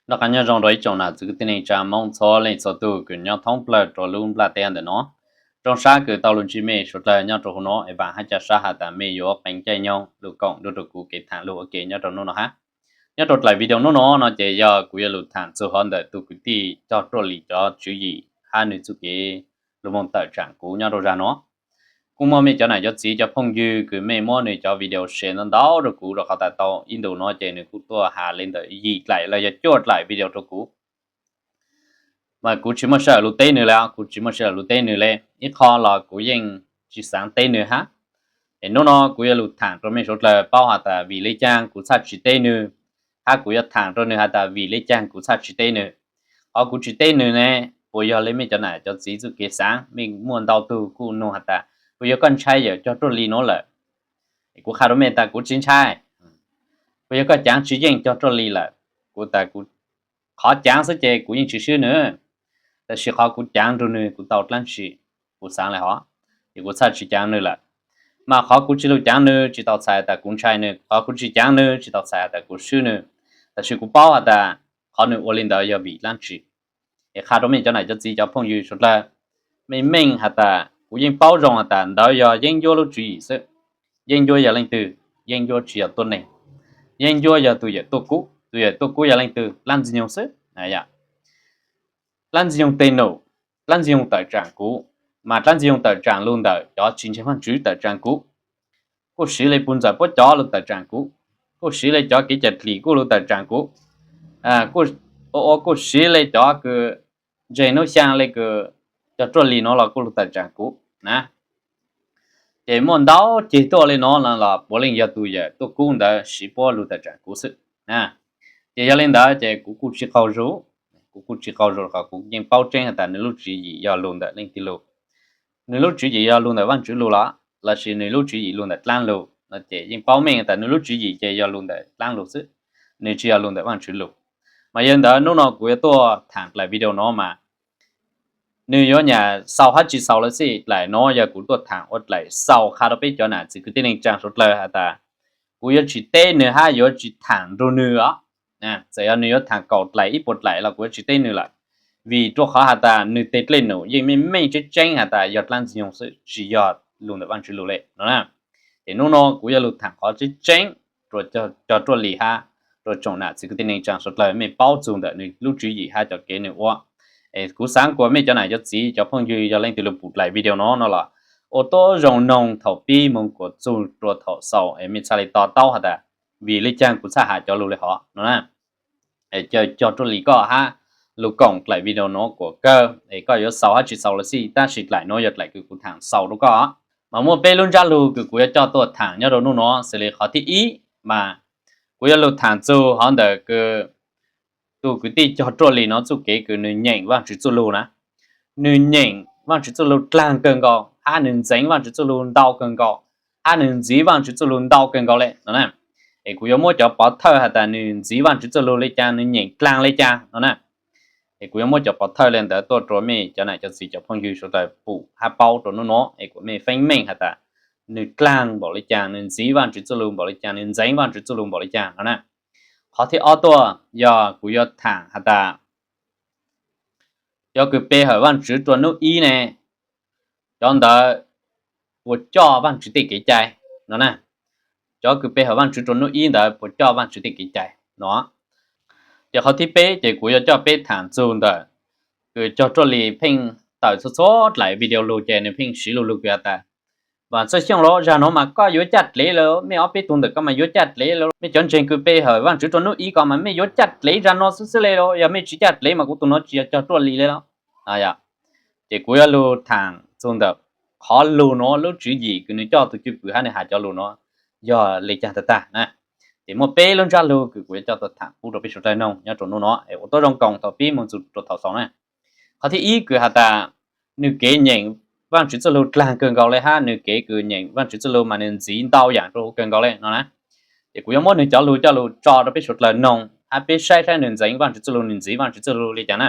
Noj qab nyob zoo rau ib tsoom nam txiv kwv tij neej tsa Hmoob txhua leej txhua tug kws nyob thoob plaws rau lub nplaj teb ntawm no. Zoo sab kws tau lug ntsib mej suav dlawg nyob rau huv no es vaam hab ca sab has tas mej yuav qee caij nyoog lug koom nrug rau kuv kev thaam lug ua ke nyob rau nub no hab. Nyob rau dlaim video nub no no ces yog kuv yuav lug thaam txug hov ntawm tug kwv tij cog ruaj li cov tswv yim hab nwg txuj kev lug moog tawm tsaam kuv nyob rau zag no. Kuj muaj mej cov nam cov txiv cov phooj ywg kws mej muab nwg cov video share ntau ntau rau kuv rau qhov tas tau ib ntus no ces nwg kuj tuaj has le ntawm yim dlaim los yog cuaj dlaim video rau kuv. Mas kuv tsis muaj sij hawm lug teb nwg le, kuv tsis muaj sij hawm lug teb nwg le, ib qho los kuv yeej tsis xaav teb nwg hab. Es nub no kuv yuav lug thaam rau mej suav dlawg paub has tas vim le caag kuv txhaj tsis teb nwg, hab kuv yuav thaam rau nwg has tas vim le caag kuv txhaj tsis teb nwg. Qhov kuv tsis teb nwg ne, puas yog le mej cov nam cov txiv txuj kev xaav? Mej muaj ntau tug kuj nug has tas puas yog koj ntshai yawm cog ruaj li nuav lawm? Kuv qha rau mej tas kuv tsis ntshai. Puas yog koj caav tsis yeej cog ruaj li lawm? Kuv tas kuv, qhov caav xwb ces kuv yeej tsis swb nwg, tab sis qhov kuv caav nrug nwg kuv tau dlaab tsi, kuv xaav le hov, ces kuv txhaj tsis caav nwg lawm. Mas qhov kuv tsis lug caav nwg tsis tau txhais tas kuv ntshai nwg, qhov kuv tsis caav nwg tsis tau txhais tas kuv swb nwg, tab sis kuv paub has tas qhov nwg ua le ntawd yog vim dlaab tsi. Es qha rau mej cov nam cov txiv cov phooj ywg suav dlawg, mej meej has tas kuv yeej paub zoo has tas ntawd yog yeeb ncuab lub tswv yim xwb. Yeeb ncuab yog leej twg? Yeeb ncuab tsis yog tuab neeg. Yeeb ncuab yog tus yawm tuaj kub. Tus yawm tuaj kub yog leej twg? Dlaab Ntxwg Nyoog xwb. Dlaab Ntxwg Nyoog teg num, Dlaab Ntxwg Nyoog tawm tsaam kuv, mas Dlaab Ntxwg Nyoog tawm tsaam lug ntawm cov tsis ntseeg Vaajtswv tawm tsaam kuv. Kuj siv le puj ntxawm puab cov lug tawm tsaam kuv, kuj siv le cov kev cai dlim kuj lug tawm tsaam kuv, kuj, ua kuj siv le cov kws ntseeg nub xyaa le kws cog ruaj li nuav los kuj lug tawm tsaam kuv na. Ces muaj ntau ceg tuaj le nuav los puav leej yog tus yawm tuaj kub ntawd siv puab lug tawm tsaam kuv xwb. Ces yog le ntawd ces kuv kuj tsis qaug zug, kuv kuj tsis qaug zug qhov kuv yeej paub tseeb has tas nwg lub tswv yim yog lug ntawm leej twg lug. Nwg lub tswv yim yog lug ntawm Vaajtswv lug los, lossis nwg lub tswv yim lug ntawm dlaab lug no ces yeej paub meej tas nwg lub tswv yim ces yog lug ntawm dlaab lug xwb, nwg tsis yog lug ntawm Vaajtswv lug. Mas yog ntawd nub no kuv yuav tuaj thaam dlaim video no mas nwg yuav nyam xaus hab tsis xaus lawm xij, dlaim no yog kuv tuaj thaam ua dlaim xaus qha rau peb cov nam txiv kwv tij neej tsaa suav dlawg has tas kuv yuav tsis teb nwg hab yuav tsis thaam nrug nwg os. Txawm yog nwg yuav thaam kaum dlaim ib puas dlaim los kuv yuav tsis teb nwg lawm, vim rua qhov has tas nwg teg dlej num yeej meej meej tseeb tseeb has tas yog dlaab Ntxwg Nyoog xwb tsis yog lug ntawm Vaajtswv lug le no na. Ces nub no kuv yuav lug thaam qhov tseeb tseeb rua cog ruaj li hab rua tsoom nam txiv kwv tij neej tsaa suav dlawg mej paub txug ntawm nwg lub tswv yim hab cov kev nwg ua. Es kuv xaav kuas mej cov nam cov txiv cov phooj ywg yog leej twg lug pum dlaim video no no los ua tau zoo noog thaum pib moog kuas txug rua thaum xaus es mej txhaj le to taub has tas vim le caag kuv txhaj has cov lug le hov no na. Cog ruaj li koj hab lug koom dlaim video no kuas kawg es koj yuav xaus hab tsis xaus los xij, tab sis dlaim no yog dlaim kws kuv thaam xaus rau koj. Mas muaj peb lub ntsab lug kws kuv yuav coj tuaj thaam nyob rau nub no xws le qhov thib ib mas kuv yuav lug thaam txug hov ntawm kws tug kwv tij cog ruaj li no txuj kev kws nwg nyeem Vaajtswv txuj lug na. Nwg nyeem Vaajtswv txuj lug dlaag kawg nkaus hab nwg ntxeev Vaajtswv txuj lug ntau kawg nkaus hab nwg ntxiv Vaajtswv txuj lug ntau kawg nkaus le no na. Es kuv yuav muab cov pov thawj has tas nwg ntxiv Vaajtswv txuj lug le caag, nwg nyeem dlaag le caag no na. Es kuv yuav muab cov pov thawj le ntawd tuaj rua mej cov nam cov txiv cov phooj ywg suav dlawg pum hab paub rua nub no es kuas mej feeb meej has tas nwg dlaag npaum le caag, nwg ntxiv Vaajtswv txuj lug npaum le caag, nwg ntxeev Vaajtswv txuj lug npaum le caag no na. Qhov thib ob tuaj yog kuv yuav thaam has tas cov kws pe hawm Vaajtswv rua nub ib ne, cov ntawd puas coj Vaajtswv tej kev cai no na. Cov kws pe hawm Vaajtswv rua nub ib ntawd puas coj Vaajtswv tej kev cai no. Ces qhov thib peb ces kuv yuav coj peb thaam txug ntawm kws cog ruaj li pheej tawm txhua txhua dlaim video lug ces nwg pheej siv lug lug kws has tas Vam Txawj Xyooj lauj, zag nuav mas koj yuav caj dlev lawm, mej ob peb tug ntawm koj mas yuav caj dlev lawm, mej cov ntseeg kws pe hawm Vaajtswv rua nub ib ko mas mej yuav caj dlev zag nuav xwb xwb le lauj, yog mej tsis caj dlev mas kuv tug nuav tsis yog cog ruaj li le lauj. Ces kuv yuav lug thaam txug ntawm qhov lug nuav lub tswv yim kws nwg coj tug cwj pwm hab nwg has cov lug nuav yog le caag tag tag na. Ces muaj peb lub ntsab lug kws kuv yuav coj tuaj thaam pub rua peb suav dlawg noog nyob rua nub no es ua tau zoo koom thaum pib moog txug rua thaum xaus na. Qhov thib ib kws has tas nwg kev nyeem Vaajtswv txuj lug dlaag kawg nkaus le hab nwg kev kws nyeem Vaajtswv txuj lug mas nwg ntxiv ntau yaam rua huv kawg nkaus le no na. Ces kuv yuav muab nwg cov lug coj lug tso rua peb suav dlawg noog hab peb saib saib nwg ntxeev Vaajtswv txuj lug, nwg ntxiv Vaajtswv txuj lug le caag na.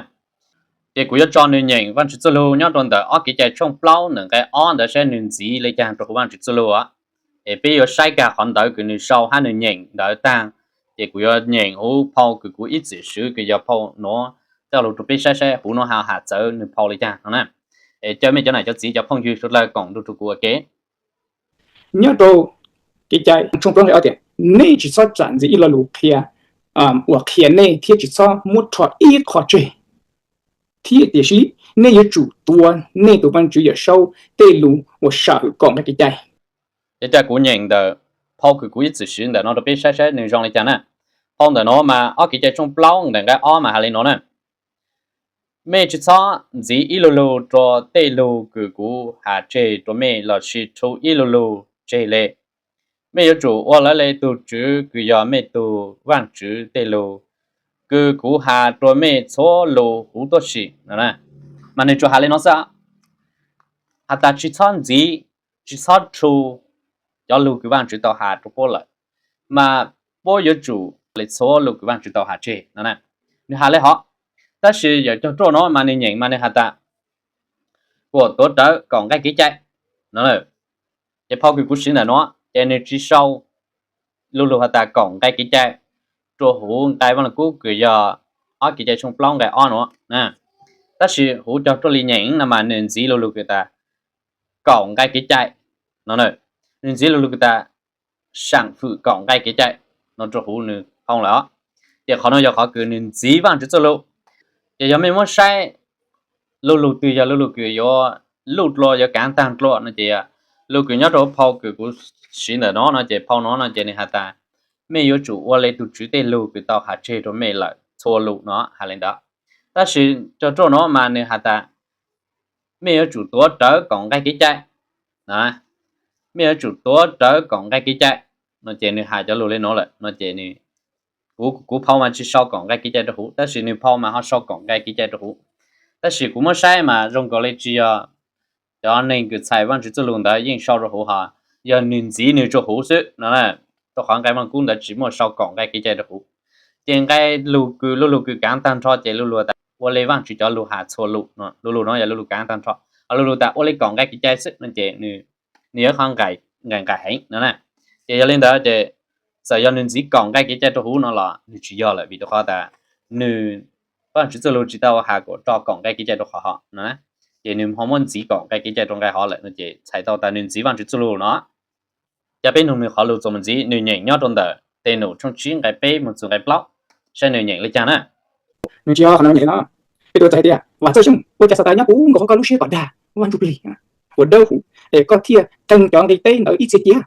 Ces kuv yuav tso nwg nyeem Vaajtswv txuj lug nyob rua ntawm ob Kev cai tshooj plaub ntawm nqe ob ntawd saib nwg ntxiv le caag rua huv Vaajtswv txuj lug os. Es peb yuav saib kag qhov ntawv kws nwg sau hab nwg nyeem ntawd taag, Ces kuv yuav nyeem huv phau kws kuv ib txwm swv kws yog phau nuav coj lug rua peb saib saib huv nuav ha has txawv nwg phau le caag no na. Es caw mej cov nam cov txiv cov phooj ywg suav dlawg koom nrug rua kuv ua ke. Nyob rau Kev Cai tshooj plaub nqe ob tias, nej tsis txhob txawj ntxiv ib lo lus qhia uas qhia nej thiab tsis txhob muab rho ib qho tseg, thiab tiam sis nej yuav tsum tuav nej tus Vaajtswv Yawm Saub tej lus uas sam hwm kaum nqai kev cai. Ces caw kuv nyeem ntawm phau kws kuv ib txwm swv ntawm no rua peb saib saib nwg zoo le caag na. Phau ntawm no mas ob Kev Cai tshooj plaub ntawm nqai ob mas has le no na. Mej tsis txhob ntxiv ib lo lus rua tej lug kws kuv has tseg rua mej lossis rhu ib lo lus tseg le. Mej yuav tsum ua lawv le tug Tswv kws yog mej tug Vaajtswv tej lug kws kuv has rua mej txhua lus huv tuab si no. Mas nwg tsuas has le no xwb, has tas tsis txhob ntxiv, tsis txhob rhu cov lug kws Vaajtswv tau has rua puab lawm, mas puab yuav tsum le txhua lus kws Vaajtswv tau has tseg no. Nwg has le hov, tab sis yawm cog ruaj no mas nwg nyeem mas nwg has tas kuas tuav rawv kaum nqai kev cai no. Ces phau kws kuv swv ntawm no ces nwg tsis sau lu lug has tas kaum nqai kev cai rua huv nqai Vaaj Lug Kub kws yog ob Kev Cai tshooj plaub nqai ob no. Tab sis huv cog ruaj li nyeem no mas nwg ntxiv lu lug kws tas kaum nqai kev cai no. Nwg ntxiv lu lug kws tas sam hwm kaum nqai kev cai no rua huv nwg phau lawm os. Ces qhov no yog qhov kws nwg ntxiv Vaajtswv txuj lug. Ces yog mej muab saib lu lug twg yog lu lug kws yuav luj dlua yuav kaav taag dlua no ces lug kws nyob rua huv phau kws kuv siv ntawm no no ces phau no no ces nwg has tas mej yuav tsum ua le tug Tswv tej lug kws tau has tseg rua mej lawm txhua lus no has le ntawd. Tab sis cog ruaj no mas nwg has tas mej yuav tsum tuav rawv kaum nqai kev cai, mej yuav tsum tuav rawv kaum nqai kev cai no ces nwg has cov lug le no lawm no ces kuv, kuv phau mas tsis sau kaum nqai kev cai rua huv tab sis nwg phau mas ho sau kaum nqai kev cai rua huv. Tab sis kuv muab saib mas zoo nkaus le tsis yog cov neeg kws txhais Vaajtswv txuj lug ntawd yeej sau rua huv hos, yog nwg ntxiv nwg rua huv xwb no. Rua qhov nqai Vaaj Lug Kub ntawd tsis muaj sau kaum nqai kev cai rua huv. Ces nqai lug kws, lu lug kws kaav taag nrho ces lu lug tas ua le Vaajtswv cov lug has txhua lus, lu lug no yog lu lug kaav taag nrho. Ho lu lug tas ua le kaum nqai kev cai xwb no ces nwg yuav qhov nqai, nqai heev no na. Ces yog le ntawd ces txawm yog nwg ntxiv kaum nqai kev cai rua huv no los nwg tsis yog lawm vim rua qhov tas nwg, Vaajtswv txuj lug tsis tau has kuas rho kaum nqai kev cai rua qhov hov no. Ces nwg ho muab ntxiv kaum nqai kev cai rua nqai hov lawm no ces txhais tau tas nwg ntxiv Vaajtswv txuj lug no. Ca peb noog nwg qhov lug txuas mus ntxiv, nwg nyeem nyob rua ntawm Tes Num tshooj tsib nqai peb mus txug nqai plaub, saib nwg nyeem le caag na. Nwg tsis yog qhov no nyeem no. Peb tug txawm hais tias, Vam Txawj Xyooj, ua cas Xatas nyob puv nkaus hauv koj lub siab kom dag Vaj Ntsujplig, ua dawb huv, es koj thiaj qee cov nqi teb ntawd ib txhia cia?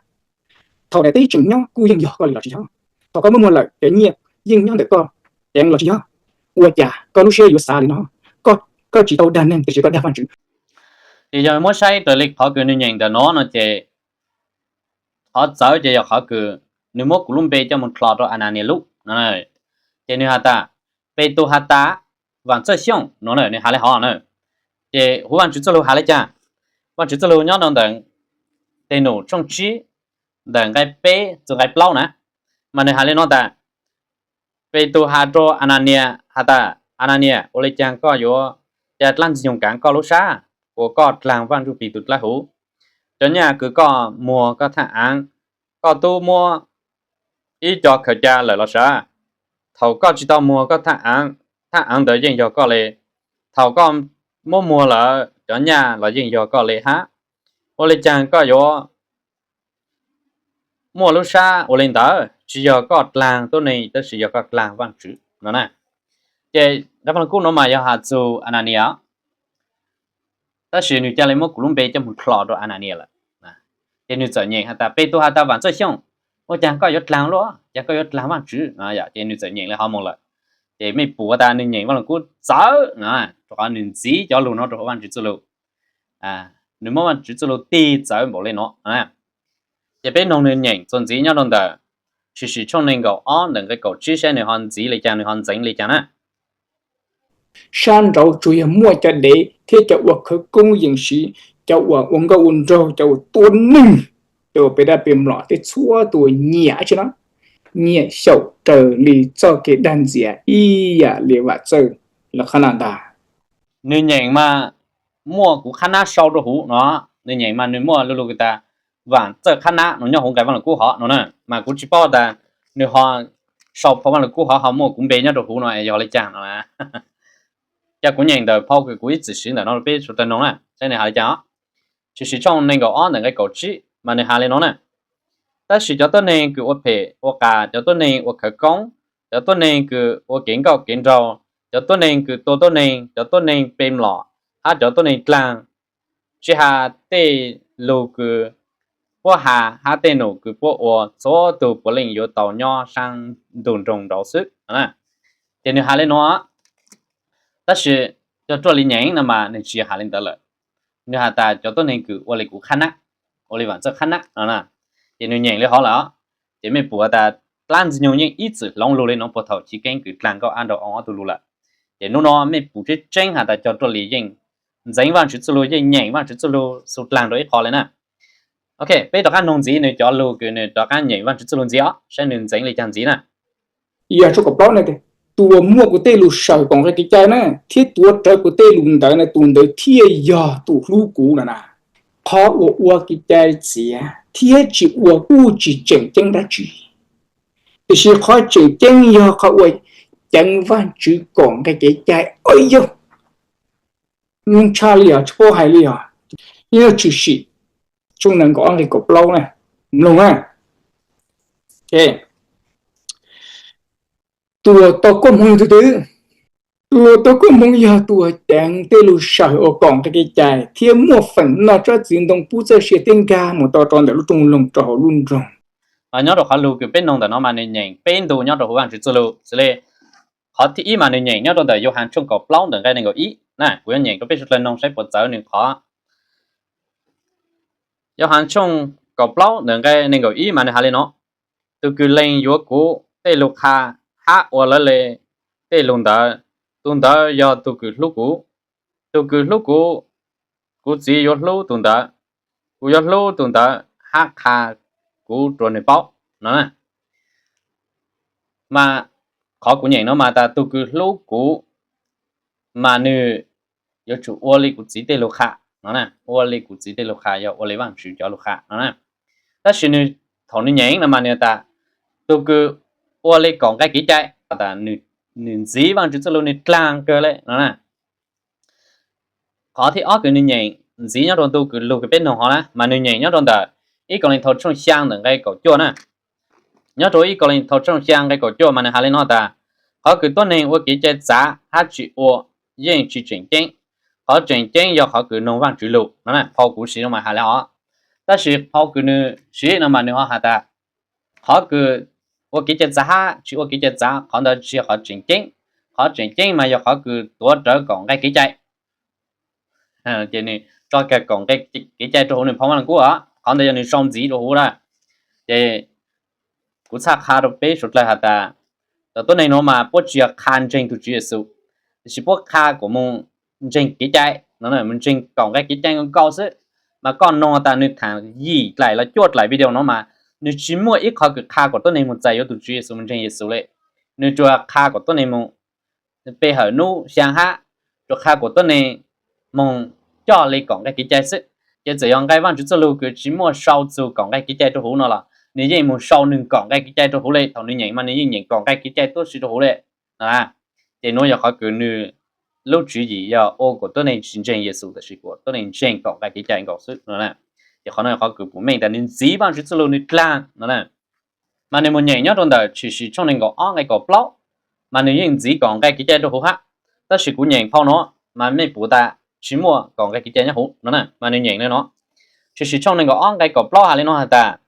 Thaum daim teb tseem nyob kuj yeej yog koj li los tsis yog? Thaum koj muab muag lawm cov nyiaj yeej nyob ntawm koj ceev los tsis yog? Ua cas koj lub siab yuav xav li no? Koj, koj tsis tau dag neeg tiam sis koj dag Vaj Tswv. Ces yog muab saib raws li qhov kws nwg nyeem ntawm no no ces qhov txawv ces yog qhov kws nwg muab kuv lub npe coj mus dlhos rau Ananias lub no. Ces nwg has tas, Petus has tas, Vam Txawj Xyooj no, nwg has le hov na. Ces huv Vaajtswv txuj lug has le caag? Vaajtswv txuj lug nyob rau ntawm Tes Num tshooj tsib ntawm nqai peb txug nqai plaub na, mas nwg has le no tas, Petus has rua Ananias has tas, Ananias, ua le caag koj yuav ca dlaab Ntxwg Nyoog kaav koj lub sab, ua koj dlaag Vaaj Ntsujplig tug dlawb huv? Cov nyaj kws koj muag koj thaaj aav, koj tub muab ib co khaws ca lawm los sav? Thaum koj tsis tau muag koj thaaj aav, thaaj aav ntawd yeej yog koj le. Thaum koj muab muag lawm cov nyaj los yeej yog koj le hab. Ua le caag koj yuav muaj lub sab ua le ntawd? Tsis yog koj dlaag tuab neeg tab sis yog koj dlaag Vaajtswv no na. Ces nqai Vaaj Lug Kub no mas yog has txug Ananias, tab sis nwg ca le muab kuv lub npe coj mus dlhos rau Ananias lawm. Ces nwg txawm nyeem has tas, Petus has tas, Vam Txawj Xyooj, ua caag koj yuav dlaag luaj, caag koj yuav dlaag Vaajtswv? Ces nwg txawm nyeem le hov moog lawm. Ces mej pum tas nwg nyeem Vaaj Lug Kub txawv, rua qhov nwg ntxiv cov lug no rua huv Vaajtswv txuj lug. Nwg muab Vaajtswv txuj lug tig txawv npaum le no. Ces peb noog nwg nyeem txuas ntxiv nyob rau ntawm Tshwm Sim tshooj neeg nkaum ob ntawm nqai kaum tsib saib nwg ho ntxiv le caag, nwg ho ntxeev le caag na. Sab nraud tsuas yog muaj cov dev thiab cov ua khawv koob yees siv, cov uas ua nkauj ua nraug, cov uas tua neeg, cov uas pem daj pem mlom, tej txhua tus nyiam tsi no, nyiam xyaum raws li txoj kev dag ntxias ib yam li Vam Txawj lawv qhab naj ntag. Nwg nyeem mas muaj kuv qhab nab sau rua huv no, nwg nyeem mas nwg muaj lu lug kws tas Vam Txawj qhab nab no nyob huv nqai Vaaj Lug Kub hov no na, mas kuv tsis paub tas nwg ho sau phau Vaj Lug Kub ho ho muaj kuv npe nyob rau huv no es yog li cas no na. Ces kuv nyeem ntawm phau kws kuv ib txwm siv ntawm no rau peb sawv daws mloog na, saib nws hais li cas os. Tshwm Sim tshooj nees nkaum ob ntawm nqe kaum tsib mas nws hais li no na: Tab sis cov tuab neeg kws ua phem ua qas, cov tuab neeg ua khawv koob, cov tuab neeg kws ua kev nkauj kev nraug, cov tuab neeg kws tua tuab neeg, cov tuab neeg pe mlom, hab cov tuab neeg dlaag, tsis has tej lug kws puab has hab tej num kws puab ua, txhua tug puav leej yuav tau nyob saab ntug nroog nraud xwb. Ces nws hais li no, tab sis cov ruaj li nyeem no mas nws tsis has li ntawd lawm. Nws has tas cov tuab neeg kws ua li kuv qhab nab, ua li Vam Txawj qhab nab no na, ces nws nyeem li hov lawm os. Ces mej pum has tas dlaab Ntxwg Nyoog yeej ib txwm hloov lug li no puag thaum chiv keeb kws dlaag Nkauj Ab Nraug Oo ob tug lug lawm. Ces nub no mej pum tseeb tseeb has tas cov ruaj li yeej ntxeev Vaajtswv txuj lug, yeej nyeem Vaajtswv txuj lug xu dlaag rau ib qho li na. Ok, peb rov qaab noog ntxiv nws cov lug kws nws rov qaab nyeem Vaajtswv txuj lug ntxiv os, saib nws ntxeev li caag ntxiv na. Yog tshooj kaum plaub na, tus uas muaj kuv tej lug sawm koom nqe kev cai na, thiab tuav rawv kuv tej lug ntawd na, tus ntawd thiaj yog tus hlub kuv no na. Qhov uas ua kev cai txiav thiab tsis ua kuj tsis tseem ceeb dab tsi, tiam sis qhov tseem ceeb yog qhov uas ceev Vaajtswv koom nqe kev cai. Yog tshaj li os, tsis paub hais li os. Nyob Tshwm Sim tshooj nees nkaum ob nqe kaum plaub na, mloog na. Tus uas tau koob hmoov yog tus twg? Tus uas tau koob hmoov yog tus uas ceev tej lug sawm uas koom nqe kev cai thiab muaj feem noj tsob txiv ntoo pub txoj sia thiab nkag mus tau rau ntawm lub rooj loog rau hauv lub nroog. Nyob rau qhov lug kws peb noog ntawm no mas nws nyeem peb ntu nyob rau huv Vaajtswv txuj lug. Xws li qhov thib ib mas nws nyeem nyob rau ntawm Yauhas tshooj kaum plaub ntawm nqe nees nkaum ib na, kuv yuav nyeem rau peb sawv dlawg noog saib puas txawv nws qhov. Yauhas tshooj kaum plaub ntawm nqe nees nkaum ib mas nws has li no: Tug kws lees yuav kuv tej lug qha hab ua lawv le tej lug ntawd, tug ntawd yog tug kws hlub kuv. Tug kws hlub kuv, kuv Txiv yuav hlub tug ntawd, kuv yuav hlub tug ntawd hab qha kuv rua nwg paub no. Mas qhov kuv nyeem no mas tas tug kws hlub kuv mas nwg yuav tsum ua li kuv Txiv tej lug qha no, ua li kuv Txiv tej lug qha yog ua li Vaajtswv cov lug qha no na. Tab sis nwg, thaum nwg nyeem no mas nwg tas tug kws ua li koom nqe kev cai, tas nwg ntxiv Vaajtswv txuj lug nwg dlaag kawg le no na. Qhov thib ob kws nwg nyeem ntxiv nyob rau ntu kws lug kws peb noog hov na mas nwg nyeem nyob rau ntawm ib Kauleethaus tshooj xyaa ntawm nqe kaum cuaj na. Nyob rau ib Kauleethaus tshooj xyaa nqe kaum cuaj mas nwg has li no tas, qhov kws tuab neeg ua kev cai txav hab tsis ua yeej tsis tseem ceeb, qhov tseem ceeb yog qhov kws noog Vaajtswv lug no. Phau kuv siv no mas has li hov, tab sis phau kws nwg siv no mas nwg ho has tas qhov kws ua kev cai txav hab tsis ua kev cai txav qhov ntawd tsis yog qhov tseem ceeb. Qhov tseem ceeb mas yog qhov kws tuav rawv koom nqe kev cai. Ces nwg tso kag koom nqe kev cai rau huv nwg phau Vaaj Lug Kub os, qhov ntawd yog nwg sau ntxiv rau huv na. Ces kuv txhaj qha rau peb suav dlawg has tas, cov tuab neeg nuav mas puab tsis yog qha ntseeg tug Tswv Yexus, tiam sis puab qha kuas moog ntseeg kev cai no, moog ntseeg koom nqe kev cai nkaus nkaus xwb. Mas koj noog tas nwg thaam yim dlaim los cuaj dlaim video no mas nwg tsis muaj ib qho kws qha kuas tuab neeg moog txais yuav tug Tswv Yexus moog ntseeg Yexus le. Nwg tsuas qha kuas tuab neeg moog pe hawm nub xyaa hab, tsuas qha kuas tuab neeg moog coj li koom nqe kev cai xwb. Ces txawm yog nqe Vaajtswv txuj lug kws tsis muaj sau txug koom nqe kev cai rau huv no los nwg yeej moog sau nwg koom nqe kev cai rau huv le. Thaum nwg nyeem mas nwg yeej nyeem koom nqe kev cai tuab si rau huv le. Ces nuav yog qhov kws nwg lub tswv yim yog ua kuas tuab neeg tsis ntseeg Yexus tab sis kuas tuab neeg ntseeg koom nqe kev cai nkaus xwb no. Ces qhov no yog qhov kws puav meej tas nwg ntxiv Vaajtswv txuj lug nwg dlaag no. Mas nwg moog nyeem nyob rau ntawm Tshwm Sim tshooj nees nkaum ob nqe kaum plaub, mas nwg yeej ntxiv koom nqe kev cai rau huv hab. Tab sis kuv nyeem phau no mas mej pum tas tsis muaj koom nqe kev cai nyob huv no na, mas nwg nyeem le no. Tshwm Sim tshooj nees nkaum ob nqe kaum plaub has le no has tas,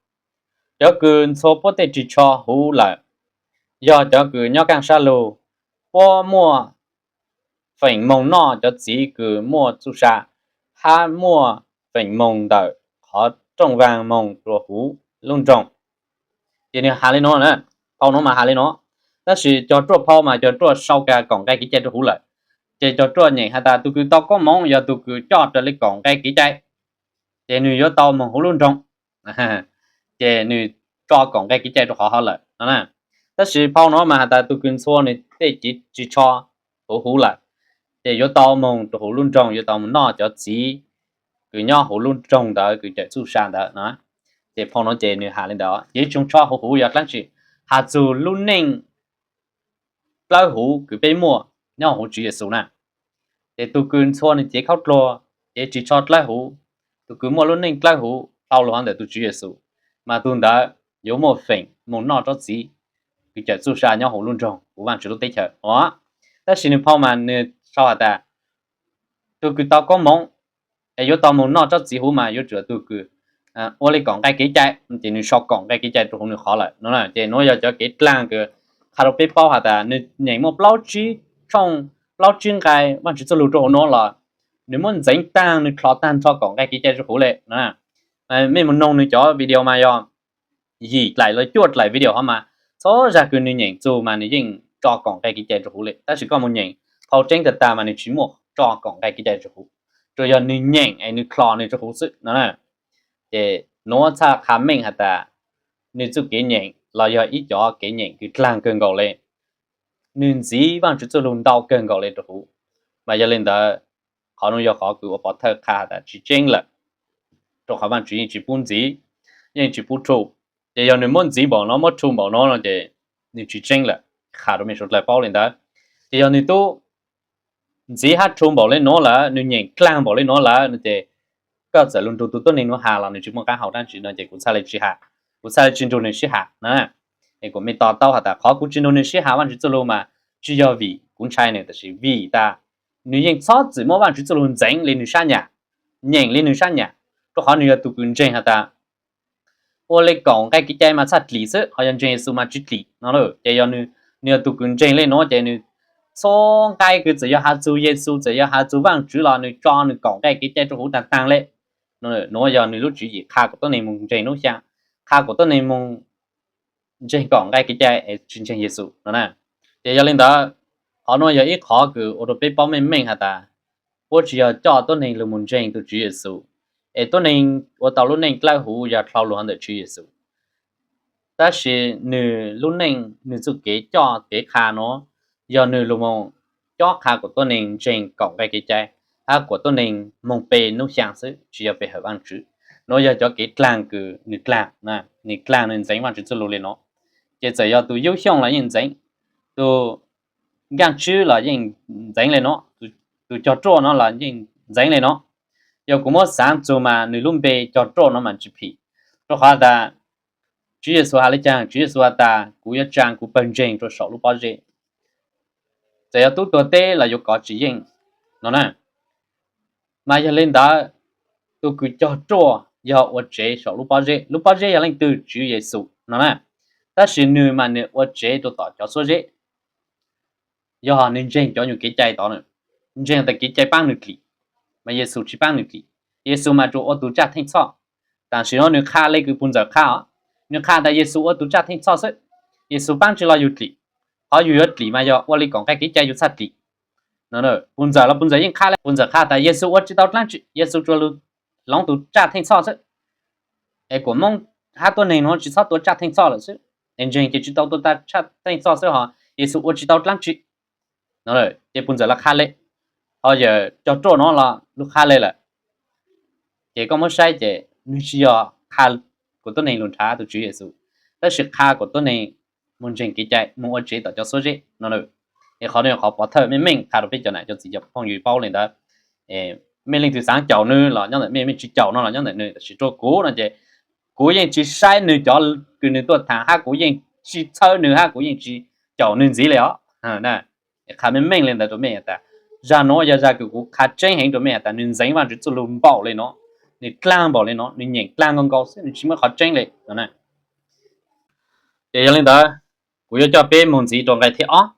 cov kws ntxhua puab tej ris tsho huv lawm yog cov kws nyob kaaj sab lug, puab muaj feem moog noj cov txiv kws muaj txuj sa, hab muaj feem moog ntawm qhov rooj vaag moog rua huv lub nroog. Ces nwg has le no, phau no mas has le no. Tab sis cov ruaj phau mas cov ruaj sau kag koom nqe kev cai rau huv lawm. Ces cov ruaj nyeem has tas tug kws tau koob moov yog tug kws coj raws le koom nqe kev cai, ces nwg yuav tau moog huv lub nroog. Ces nwg tso koom nqe kev cai rau qhov hov lawm no na. Tab sis phau no mas has tas tug kws ntxhua nwg tej ris tsho huv huv lawm, ces yuav tau moog rua huv lub nroog, yuav tau moog noj cov txiv kws nyob huv lub nroog ntawd kws cawm txuj sa ntawd no. Ces phau no ces nwg has le ntawd, ces ib tsoom tsho huv huv yog dlaab tsi? Has txug lub neej dlawb huv kws peb muaj nyob huv Tswv Yexus na. Ces tug kws ntxhua nwg cev khaub dluag, cev ris tsho dlawb huv, tug kws muaj lub neej dlawb huv dhau lug ntawm tug Tswv Yexus, mas tug ntawd yuav muaj feem moog noj tsob txiv kws cawm txuj sa nyob huv lub nroog, huv Vaajtswv lub teb chaws os. Tab sis nwg phau mas nwg sau has tas, tug kws tau koob moov es yuav tau moog noj tsob txiv huv mas yuav tsum tug kws ua le koom nqai kev cai, ces nwg sau koom nqai kev cai rua huv nwg qhov lawm no. Ces nuav yog cov kev dlaag kws qha rua peb paub has tas nwg nyeem muaj plaub tsib tshooj, plaub tsib nqai Vaajtswv txuj lug rua huv nuav los nwg muab ntxeev taag, nwg dlhos taag nrho koom nqai kev cai rua huv le no. Mej moog noog nwg cov video mas yog yim dlaim los cuaj dlaim video hov mas, txhua zag kws nwg nyeem txug mas nwg yeej tso koom nqai kev cai rua huv le. Tab sis koj moog nyeem phau tseeb tag tag mas nwg tsis muaj tso koom nqai kev cai rua huv, tsuas yog nwg nyeem es nwg dlhos nwg rua huv xwb no. Ces nuav txhaj qha meej has tas nwg txuj kev nyeem los yog ib cov kev nyeem kws dlaag kawg nkaus le, nwg ntxiv Vaajtswv txuj lug ntau kawg nkaus le rua huv. Mas yog le ntawd, qhov nuav yog qhov kws ua pov thawj qha has tas tsis tseeb lawm, rua qhov Vaajtswv yeej tsis pub ntxiv, yeej tsis pub rhu. Ces yog nwg muab ntxiv npaum nuav, muab rhu npaum nuav no ces nwg tsis tseeb lawm, qha rua mej suav dlawg paub le ntawd. Ces yog nwg tub ntxiv hab rhu npaum le nuav lawm, nwg nyeem dlaag npaum le nuav lawm no ces koj txawm lug nrug tug tuab neeg nuav has los nwg tsis muaj qaab hau dlaab tsi no ces kuv txhaj le tsis has, kuv txhaj le tsis nrug nwg sib has na. Es kuas mej to taub has tas qhov kuv tsis nrug nwg sib has Vaajtswv txuj lug mas tsis yog vim kuv ntshai nwg, tab sis vim tas nwg yeej txhob txwm muab Vaajtswv txuj lug ntxeev le nwg sab nyam, nyeem le nwg sab nyam, rua qhov nwg yog tug kws ntseeg has tas ua le koom nqai kev cai mas txhaj dlim xwb, ho yog ntseeg Yexus mas tsis dlim no. Ces yog nwg yog tug kws ntseeg le nuav ces nwg txhua nqai kws txawm yog has txug Yexus, txawm yog has txug Vaajtswv los nwg tso nwg koom nqai kev cai rua huv taag taag le. Nuav yog nwg lub tswv yim qha kuas tuab neeg moog ntseeg nub xyaa, qha kuas tuab neeg moog ntseeg koom nqai kev cai es tsis ntseeg Yexus no na. Ces yog le ntawd, qhov nuav yog ib qhov kws ua rua peb paub meej meej has tas puab tsis yog coj tuab neeg lug moog ntseeg tug Tswv Yexus, es tuab neeg ua tau lub neej dlawb huv yog dhau lug ntawm Tswv Yexus. Tab sis nwg lub neej nwg txuj kev coj kev qha nuav yog nwg lug moog cob qha kuas tuab neeg ntseeg koom nqai kev cai, hab kuas tuab neeg moog pe nub xyaa xwb tsis yog pe hawm Vaajtswv. Nuav yog cov kev dlaag kws nwg dlaag, nwg dlaag nwg ntxeev Vaajtswv txuj lug le nuav. Ces txawm yog tug Yub Xyooj los yeej ntxeev, tug Nkaaj Tswb los yeej ntxeev le nuav, tug cog ruaj nuav los yeej ntxeev le nuav. Yog kuv muab xaav txug mas nwg lub npe cog ruaj nuav mas tsis phim, rua qhov tas Tswv Yexus has le caag? Tswv Yexus has tas kuv yuav tsaa kuv pawg ntseeg rua saum lub pob zeb. Txawm yog tub tuag teb los yuav kov tsis yeej no na. Mas yog le ntawd, tug kws cog ruaj yog ua tsev saum lub pob zeb. Lub pob zeb yog leej twg? Tswv Yexus no na. Tab sis nwg mas nwg ua tsev rua tom cov xuab zeb. Yog nwg ntseeg cov nyuas kev cai tod, ntseeg tas kev cai paab nwg dlim, mas Yexus tsis paab nwg dlim. Yexus mas tsuas ua tug tsaj theej txhoj. Tam sim no nwg qha le kws puj ntxawm qha os, nwg qha tas Yexus ua tug tsaj theej txhoj xwb. Yexus paab tsi los yug dlim. Qhov yug yuav dlim mas yog ua le koom nqai kev cai yug txhaj dlim. Puj ntxawm los puj ntxawm yeej qha le, puj ntxawm qha tas Yexus ua tsis tau dlaab tsi, Yexus tsuas lug hloov tug tsaj theej txhoj xwb. Es kuas Moob hab tuab neeg nuav tsis txhob tua tsaj theej txhoj lawm xwb, es ntseeg ces tsis tau tua tsaj theej txhoj xwb ho Yexus ua tsis tau dlaab tsi. Ces puj ntxawm los qha le, ho yawm cog ruaj nuav los lug qha le lawm. Ces koj muab saib ces nwg tsis yog qha kuas tuab neeg lug nrhav tug Tswv Yexus, tab sis qha kuas tuab neeg moog ntseeg kev cai moog ua tsev tom cov xuab zeb no. Es qhov nuav yog qhov pov thawj meej meej qha rua peb cov nam cov txiv cov phooj ywg paub le ntawd. Mej leej twg xaav caum nwg los nyob ntawm mej, mej tsis caum no los nyob ntawm nwg, tab sis rua kuv no ces kuv yeej tsis saib nwg cov kws nwg tuaj thaam hab kuv yeej tsis txhawb nwg hab kuv yeej tsis caum nwg ntxiv le os. Qha meej meej le ntawd rua mej has tas zag nuav yog zag kws kuv qha tseeb heev rua mej has tas nwg ntxeev Vaajtswv txuj lug npaum le nuav, nwg dlaag npaum le nuav, nwg nyeem dlaag nkaus nkaus xwb, nwg tsis muaj qhov tseeb le. Ces yog le ntawd, kuv yuav coj peb moog ntxiv rua nqai thib ob.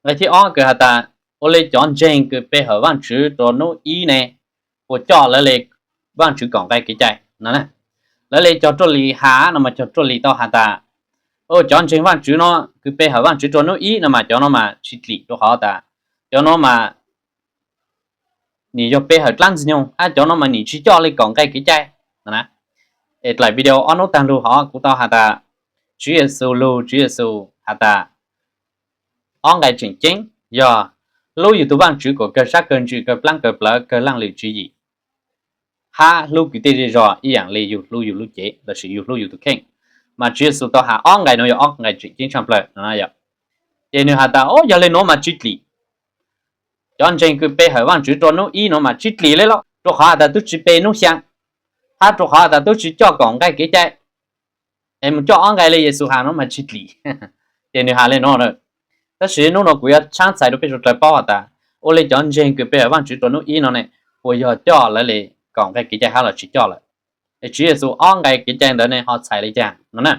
Nqai thib ob kws has tas ua le cov ntseeg kws pe hawm Vaajtswv rua nub ib ne, puas coj lawv le Vaajtswv koom nqai kev cai no? Lawv le cog ruaj li has no mas cog ruaj li tau has tas, cov ntseeg Vaajtswv no kws pe hawm Vaajtswv rua nub ib no mas cov no mas tsis dlim rua qhov tas cov no mas nim yog pe hawm dlaab Ntxwg Nyoog hab cov no mas nim tsis coj le koom nqai kev cai no. Es dlaim video ob nub taag lug hov kuv tau has tas Tswv Yexus lug, Tswv Yexus has tas ob nqai tseem ceeb yog hlub yug tug Vaajtswv kuas kawg sab kawg ntsws kawg plaab kawg plawv kawg laaj lwm tswv yim, hab hlub kwv tij zej zog ib yaam le yug hlub yug lub cev lossis yug hlub yug tug kheej. Mas Tswv Yexus tau has ob nqai nuav yog ob nqai tseem ceeb tshaaj plawg no. Ces nws has tas, Au, yog li nuav mas tsis dlim. Cov ntseeg kws pe hawm Vaajtswv rua nub ib nuav mas tsis dlim le los, rua qhov has tas tub tsis pe nub xyaa, hab rua qhov has tas tub tsis coj kaum nqai kev cai, es mus coj ob nqai le Yexus has nuav mas tsis dlim. Ces nws has le nuav. Tab sis nub nuav kuv yuav tshaab txhais rua peb suav dlawg paub has tas, ua le cov ntseeg kws pe hawm Vaajtswv rua nub ib nuav ne, puas yog coj lawv le kaum nqai kev cai hab los tsis coj lawm? Es Tswv Yexus ob nqai kev cai ntawd ne ho txhais le caag no na?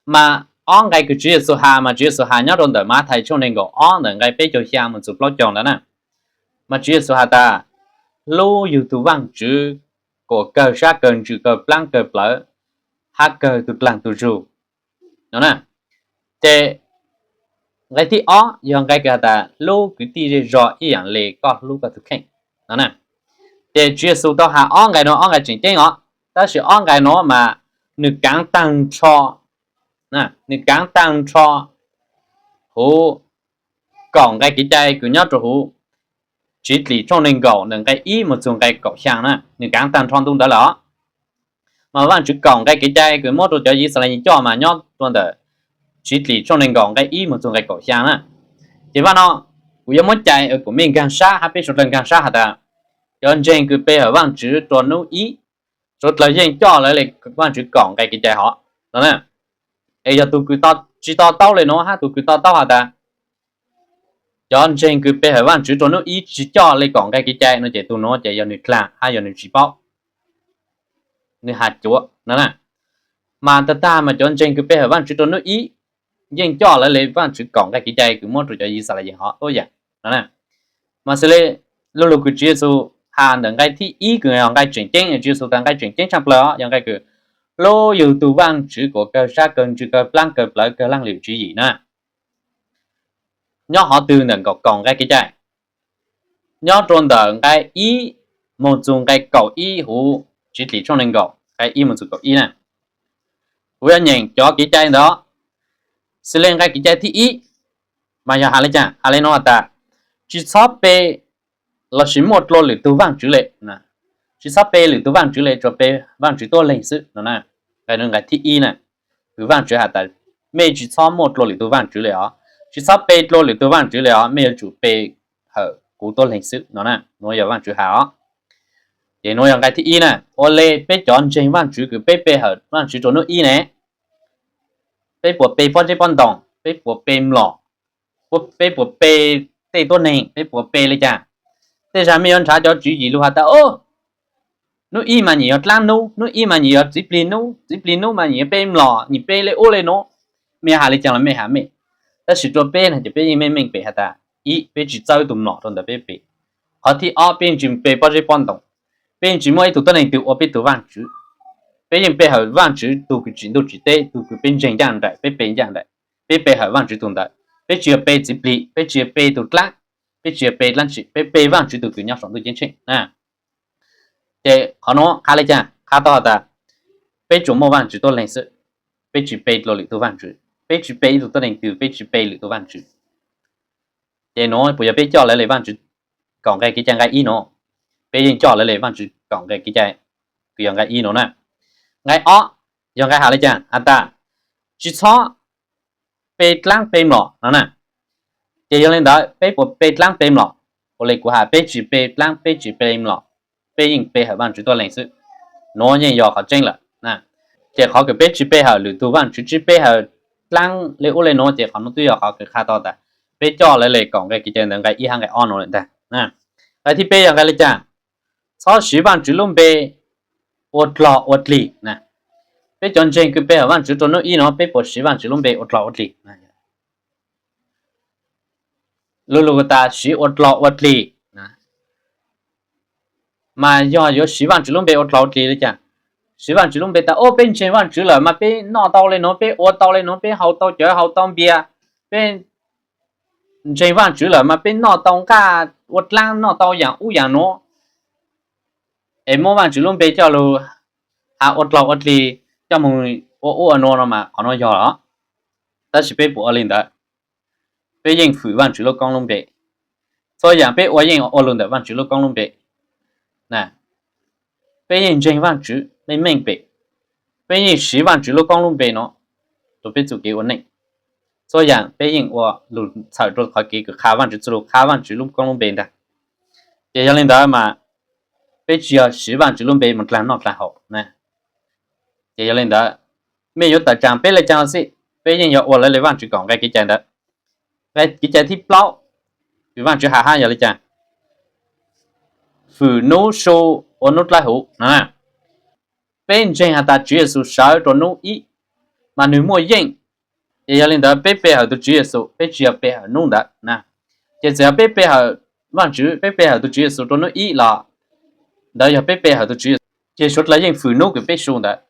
Mas ob nqai kws Tswv Yexus has mas Tswv Yexus has nyob rua ntawm Mathais tshooj neeg nkaum ob ntawm nqai peb caug xyaa mus txug plaub caug ntawd na. Mas Tswv Yexus has tas, hlub yug tug Vaajtswv kuas kawg sab kawg ntsws kawg plaab kawg plawv hab kawg tug dlaag tug zug no na. Ces nqai thib ob yog nqai kws has tas hlub kwv tij zej zog ib yaam le koj hlub koj tug kheej no na. Ces Tswv Yexus tau has ob nqai nuav ob nqai tseem ceeb os, tab sis ob nqai nuav mas nws kaav taag nrho, nws kaav taag nrho huv kaum nqai kev cai kws nyob rua huv Txiv Dlim tshooj neeg nkaum ntawm nqai ib mus txug nqai kaum xyaa na, nws kaav taag nrho ntu ntawd lawm os. Mas Vaajtswv kaum nqai kev cai kws muab rua cov Yixalayees coj mas nyob rua ntawm Txiv Dlim tshooj neeg nkaum nqai ib mus txug nqai kaum xyaa na. Ces vaaj no kuv yuav muab cai kuas mej nkaag sab hab peb suav dlawg nkaag sab has tas, cov ntseeg kws pe hawm Vaajtswv rua nub ib, suav dlawg yeej coj lawv le Vaajtswv kaum nqai kev cai hov no na. Es yog tug kws tsis to taub le nuav hab tug kws to taub has tas, cov ntseeg kws pe hawm Vaajtswv rua nub ib tsis coj le kaum nqai kev cai no ces tug nuav ces yog nwg dlaag hab yog nwg tsis paub, nwg has cuav no na. Mas tag tag mas cov ntseeg kws pe hawm Vaajtswv rua nub ib yeej coj lawv le Vaajtswv kaum nqai kev cai kws muab rua cov Yixalayees hov tuab yaam no na. Mas xws le lu lug kws Tswv Yexus has ntawm nqai thib ib kws yog nqai tseem ceeb, Tswv Yexus tas nqai tseem ceeb tshaaj plawg os, yog nqai kws hlub yug tug Vaajtswv kuas kawg sab kawg ntsws kawg plaab kawg plawv kawg laag lwm tswv yim na. Nyob hov twg ntawm kaum kaum nqai kev cai? Nyob rua ntawm nqai ib moog txug nqai kaum ib huv Txiv Dlim tshooj neeg nkaum, nqai ib moog txug kaum ib na. Kuv yuav nyeem cov kev cai ntawd. Xws le nqai kev cai thib ib mas yog has le caag? Has le nuav has tas, tsis txhob pe lossis muaj dlua lwm tug vaajtswv le. Tsis txhob pe lwm tug vaajtswv le, tsuas pe Vaajtswv tuab leeg xwb no na. Nqai thib ib na, kws Vaajtswv has tas, mej tsis txhob muaj dlua lwm tug vaajtswv le os, tsis txhob pe dlua lwm tug vaajtswv le os, mej yuav tsum pe hawm kuv tuab leeg xwb no na. Nuav yog Vaajtswv has os. Ces nuav yog nqai thib ib na, ua le peb cov ntseeg Vaajtswv kws peb pe hawm Vaajtswv rua nub ib ne, peb puas pe pob zeb pob ntoo, peb puas pe mlom, peb puas pe tej tuab neeg, peb puas pe le caag? Tej zag mej yuav nrhav cov tswv yim lug has tas, o, nub ib mas nyim yog dlaab nub, nub ib mas nyim yog txiv plig nub, txiv plig nub mas nyim yog pe mlom, nyim pe le ub le nuav. Mej has le caag los mej has mej, tab sis rua peb no ces peb yeej meej meej pem has tas, ib, peb tsis txawb tug mlom rua ntawm peb pem. Qhov thib ob, peb yeej tsis pe pob zeb pob ntoo, peb yeej tsis muaj ib tug tuab neeg twg ua peb tug vaajtswv. Peb yeej pe hawm Vaajtswv tug kws tsim ntuj tsim teb, tug kws peb ntseeg ncaaj nraim, peb pe ncaaj nraim, peb pe hawm Vaajtswv tug ntawd. Peb tsis yog pe txiv plig, peb tsis yog pe tug dlaab, peb tsis yog pe dlaab tsi, peb pe Vaajtswv tug kws nyob saum ntuj ceeb tsheej na. Ces qhov nuav qha le caag? Qha tau has tas, peb tsuas muaj Vaajtswv tuab leeg xwb, peb tsis pe dlua lwm tug vaajtswv, peb tsis pe ib tug tuab neeg twg, peb tsis pe lwm tug vaajtswv. Ces nuav puas yog peb coj lawv le Vaajtswv kaum nqai kev cai nqai ib nuav? Peb yeej coj lawv le Vaajtswv kaum nqai kev cai kws yog nqai ib nuav na. Nqai ob yog nqai has le caag? Has tas, tsis txhob pe dlaab pe mlom no na. Ces yog le ntawd peb puas pe dlaab pe mlom? Ua le kuv has, peb tsis pe dlaab, peb tsis pe mlom, peb yeej pe hawm Vaajtswv tuab leeg xwb. Nuav yeej yog qhov tseeb lawm. Ces qhov kws peb tsis pe hawm lwm tug vaajtswv, tsis pe hawm dlaab le ub le nuav, ces qhov nuav twb yog qhov kws qha tau tas peb coj lawv le kaum nqai kev cai ntawd nqai ib hab nqai ob nuav lawm ntag. Nqai thib peb yog nqai le caag? Txhob siv Vaajtswv lub npe ua dlog ua dlig na. Peb cov ntseeg kws pe hawm Vaajtswv rua nub ib nuav, peb puas siv Vaajtswv lub npe ua dlog ua dlig? Lu lug tas siv ua dlog ua dlig, mas yog yuav siv Vaajtswv lub npe ua dlog ua dlig le caag? Siv Vaajtswv lub npe tas, o, peb ntseeg Vaajtswv lawm mas peb noj tau le nuav, peb ua tau le nuav, peb haus tau cawv haus tau npias, peb ntseeg Vaajtswv lawm mas peb noj tau nqaj ua dlaab, noj tau yaam ub yaam nuav, es muab Vaajtswv lub npe coj lug has ua dlog ua dlig, coj moog ua ub ua nuav no mas qhov nuav yog los. Tab sis peb puas ua le ntawd? Peb yeej fwm Vaajtswv lub koob lub npe. Txhua yaam peb ua yeej ua lug ntawm Vaajtswv lub koob lub npe. Peb yeej ntseeg Vaajtswv meej meej pem, peb yeej siv Vaajtswv lub koob lub npe nuav rua peb txuj kev ua neej. txhua yaam peb yeej ua lug txhawm rua qhov kev kws qha Vaajtswv txuj lug, qha Vaajtswv lub koob lub npe ntag. Ces yog le ntawd mas peb tsi yog siv Vaajtswv lub npe moog dlaag noj dlaag haus na. Ces yog le ntawd, mej yuav tawm tsaam peb le caag xwb, peb yeej yog ua lawv le Vaajtswv kom nqai kev cai ntawd. Nqai kev cai thib plaub kws Vaajtswv has hab yog le caag? Fwm nub su ua nub dlawb huv no. Peb ntseeg has tas Tswv Yexus sawv rua nub ib mas nwg muaj yeej. Ces yog le ntawd peb pe hawm tug Tswv Yexus, peb tsi yog pe hawm nub ntawd na. Ces txawm yog peb pe hawm Vaajtswv, peb pe hawm tug Tswv Yexus rua nub ib los ntawd yog peb pe hawm tug Tswv Yexus, ces suav dlawg yeej fwm nub kws peb su ntawd.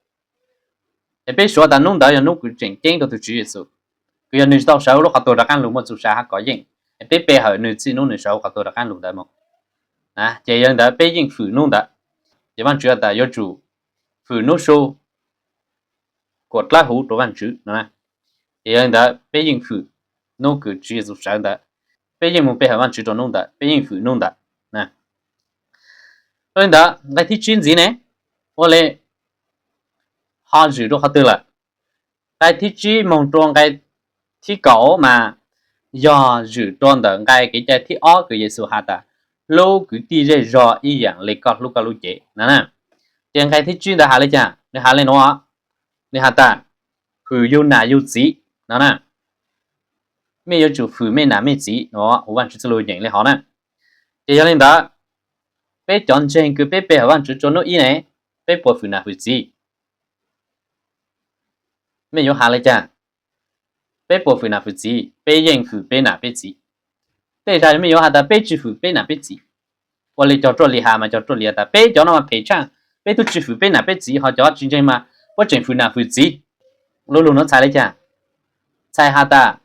Es peb suav tas nub ntawd yog nub kws tseem ceeb rua tug Tswv Yexus, kws yog nwg tsi tau sawv huv lub qhov tuag rov qaab lug muaj txuj sa hab kov yeej. Es peb pe hawm nwg txij nub nwg sawv huv qhov tuag rov qaab lug ntawd moog. Ces yog le ntawd peb yeej fwm nub ntawd. Ces Vaajtswv has tas yuav tsum fwm nub su kuas dlawb huv rua Vaajtswv no. Ces yog le ntawd peb yeej fwm nub kws Tswv Yexus sawv ntawd, peb yeej moog pe hawm Vaajtswv rua nub ntawd, peb yeej fwm nub ntawd. Ua le ntawd nqai thib tsib ntxiv ne, ua le ho zwm rua qhov twg lawm? Nqai thib tsib moog rua nqai thib kaum mas yog zwm rua ntawm nqai kev cai thib ob kws Yexus has tas hlub kwv tij zej zog ib yaam le koj hlub koj lub cev no na. Ces nqai thib tsib ntawd has le caag? Nwg has le nuav, nwg has tas fwm yug nam yug txiv no na. Mej yuav tsum fwm mej nam mej txiv no, huv Vaajtswv txuj lug yeem le hov na. Ces yog le ntawd, peb cov ntseeg kws peb pe hawm Vaajtswv rua nub ib ne, peb puas fwm nam fwm txiv? Mej yuav has le caag? Peb puas fwm nam fwm txiv? Peb yeej fwm peb nam peb txiv. Tej zag mej yuav has tas peb tsi fwm peb nam peb txiv. Ua le cov ruaj li has mas cov ruaj li has tas peb cov no mas phem tshaaj, peb tub tsi fwm peb nam peb txiv, ho cov tsi ntseeg mas puab tseem fwm nam fwm txiv. Lub lug nuav txhais le caag? Txhais has tas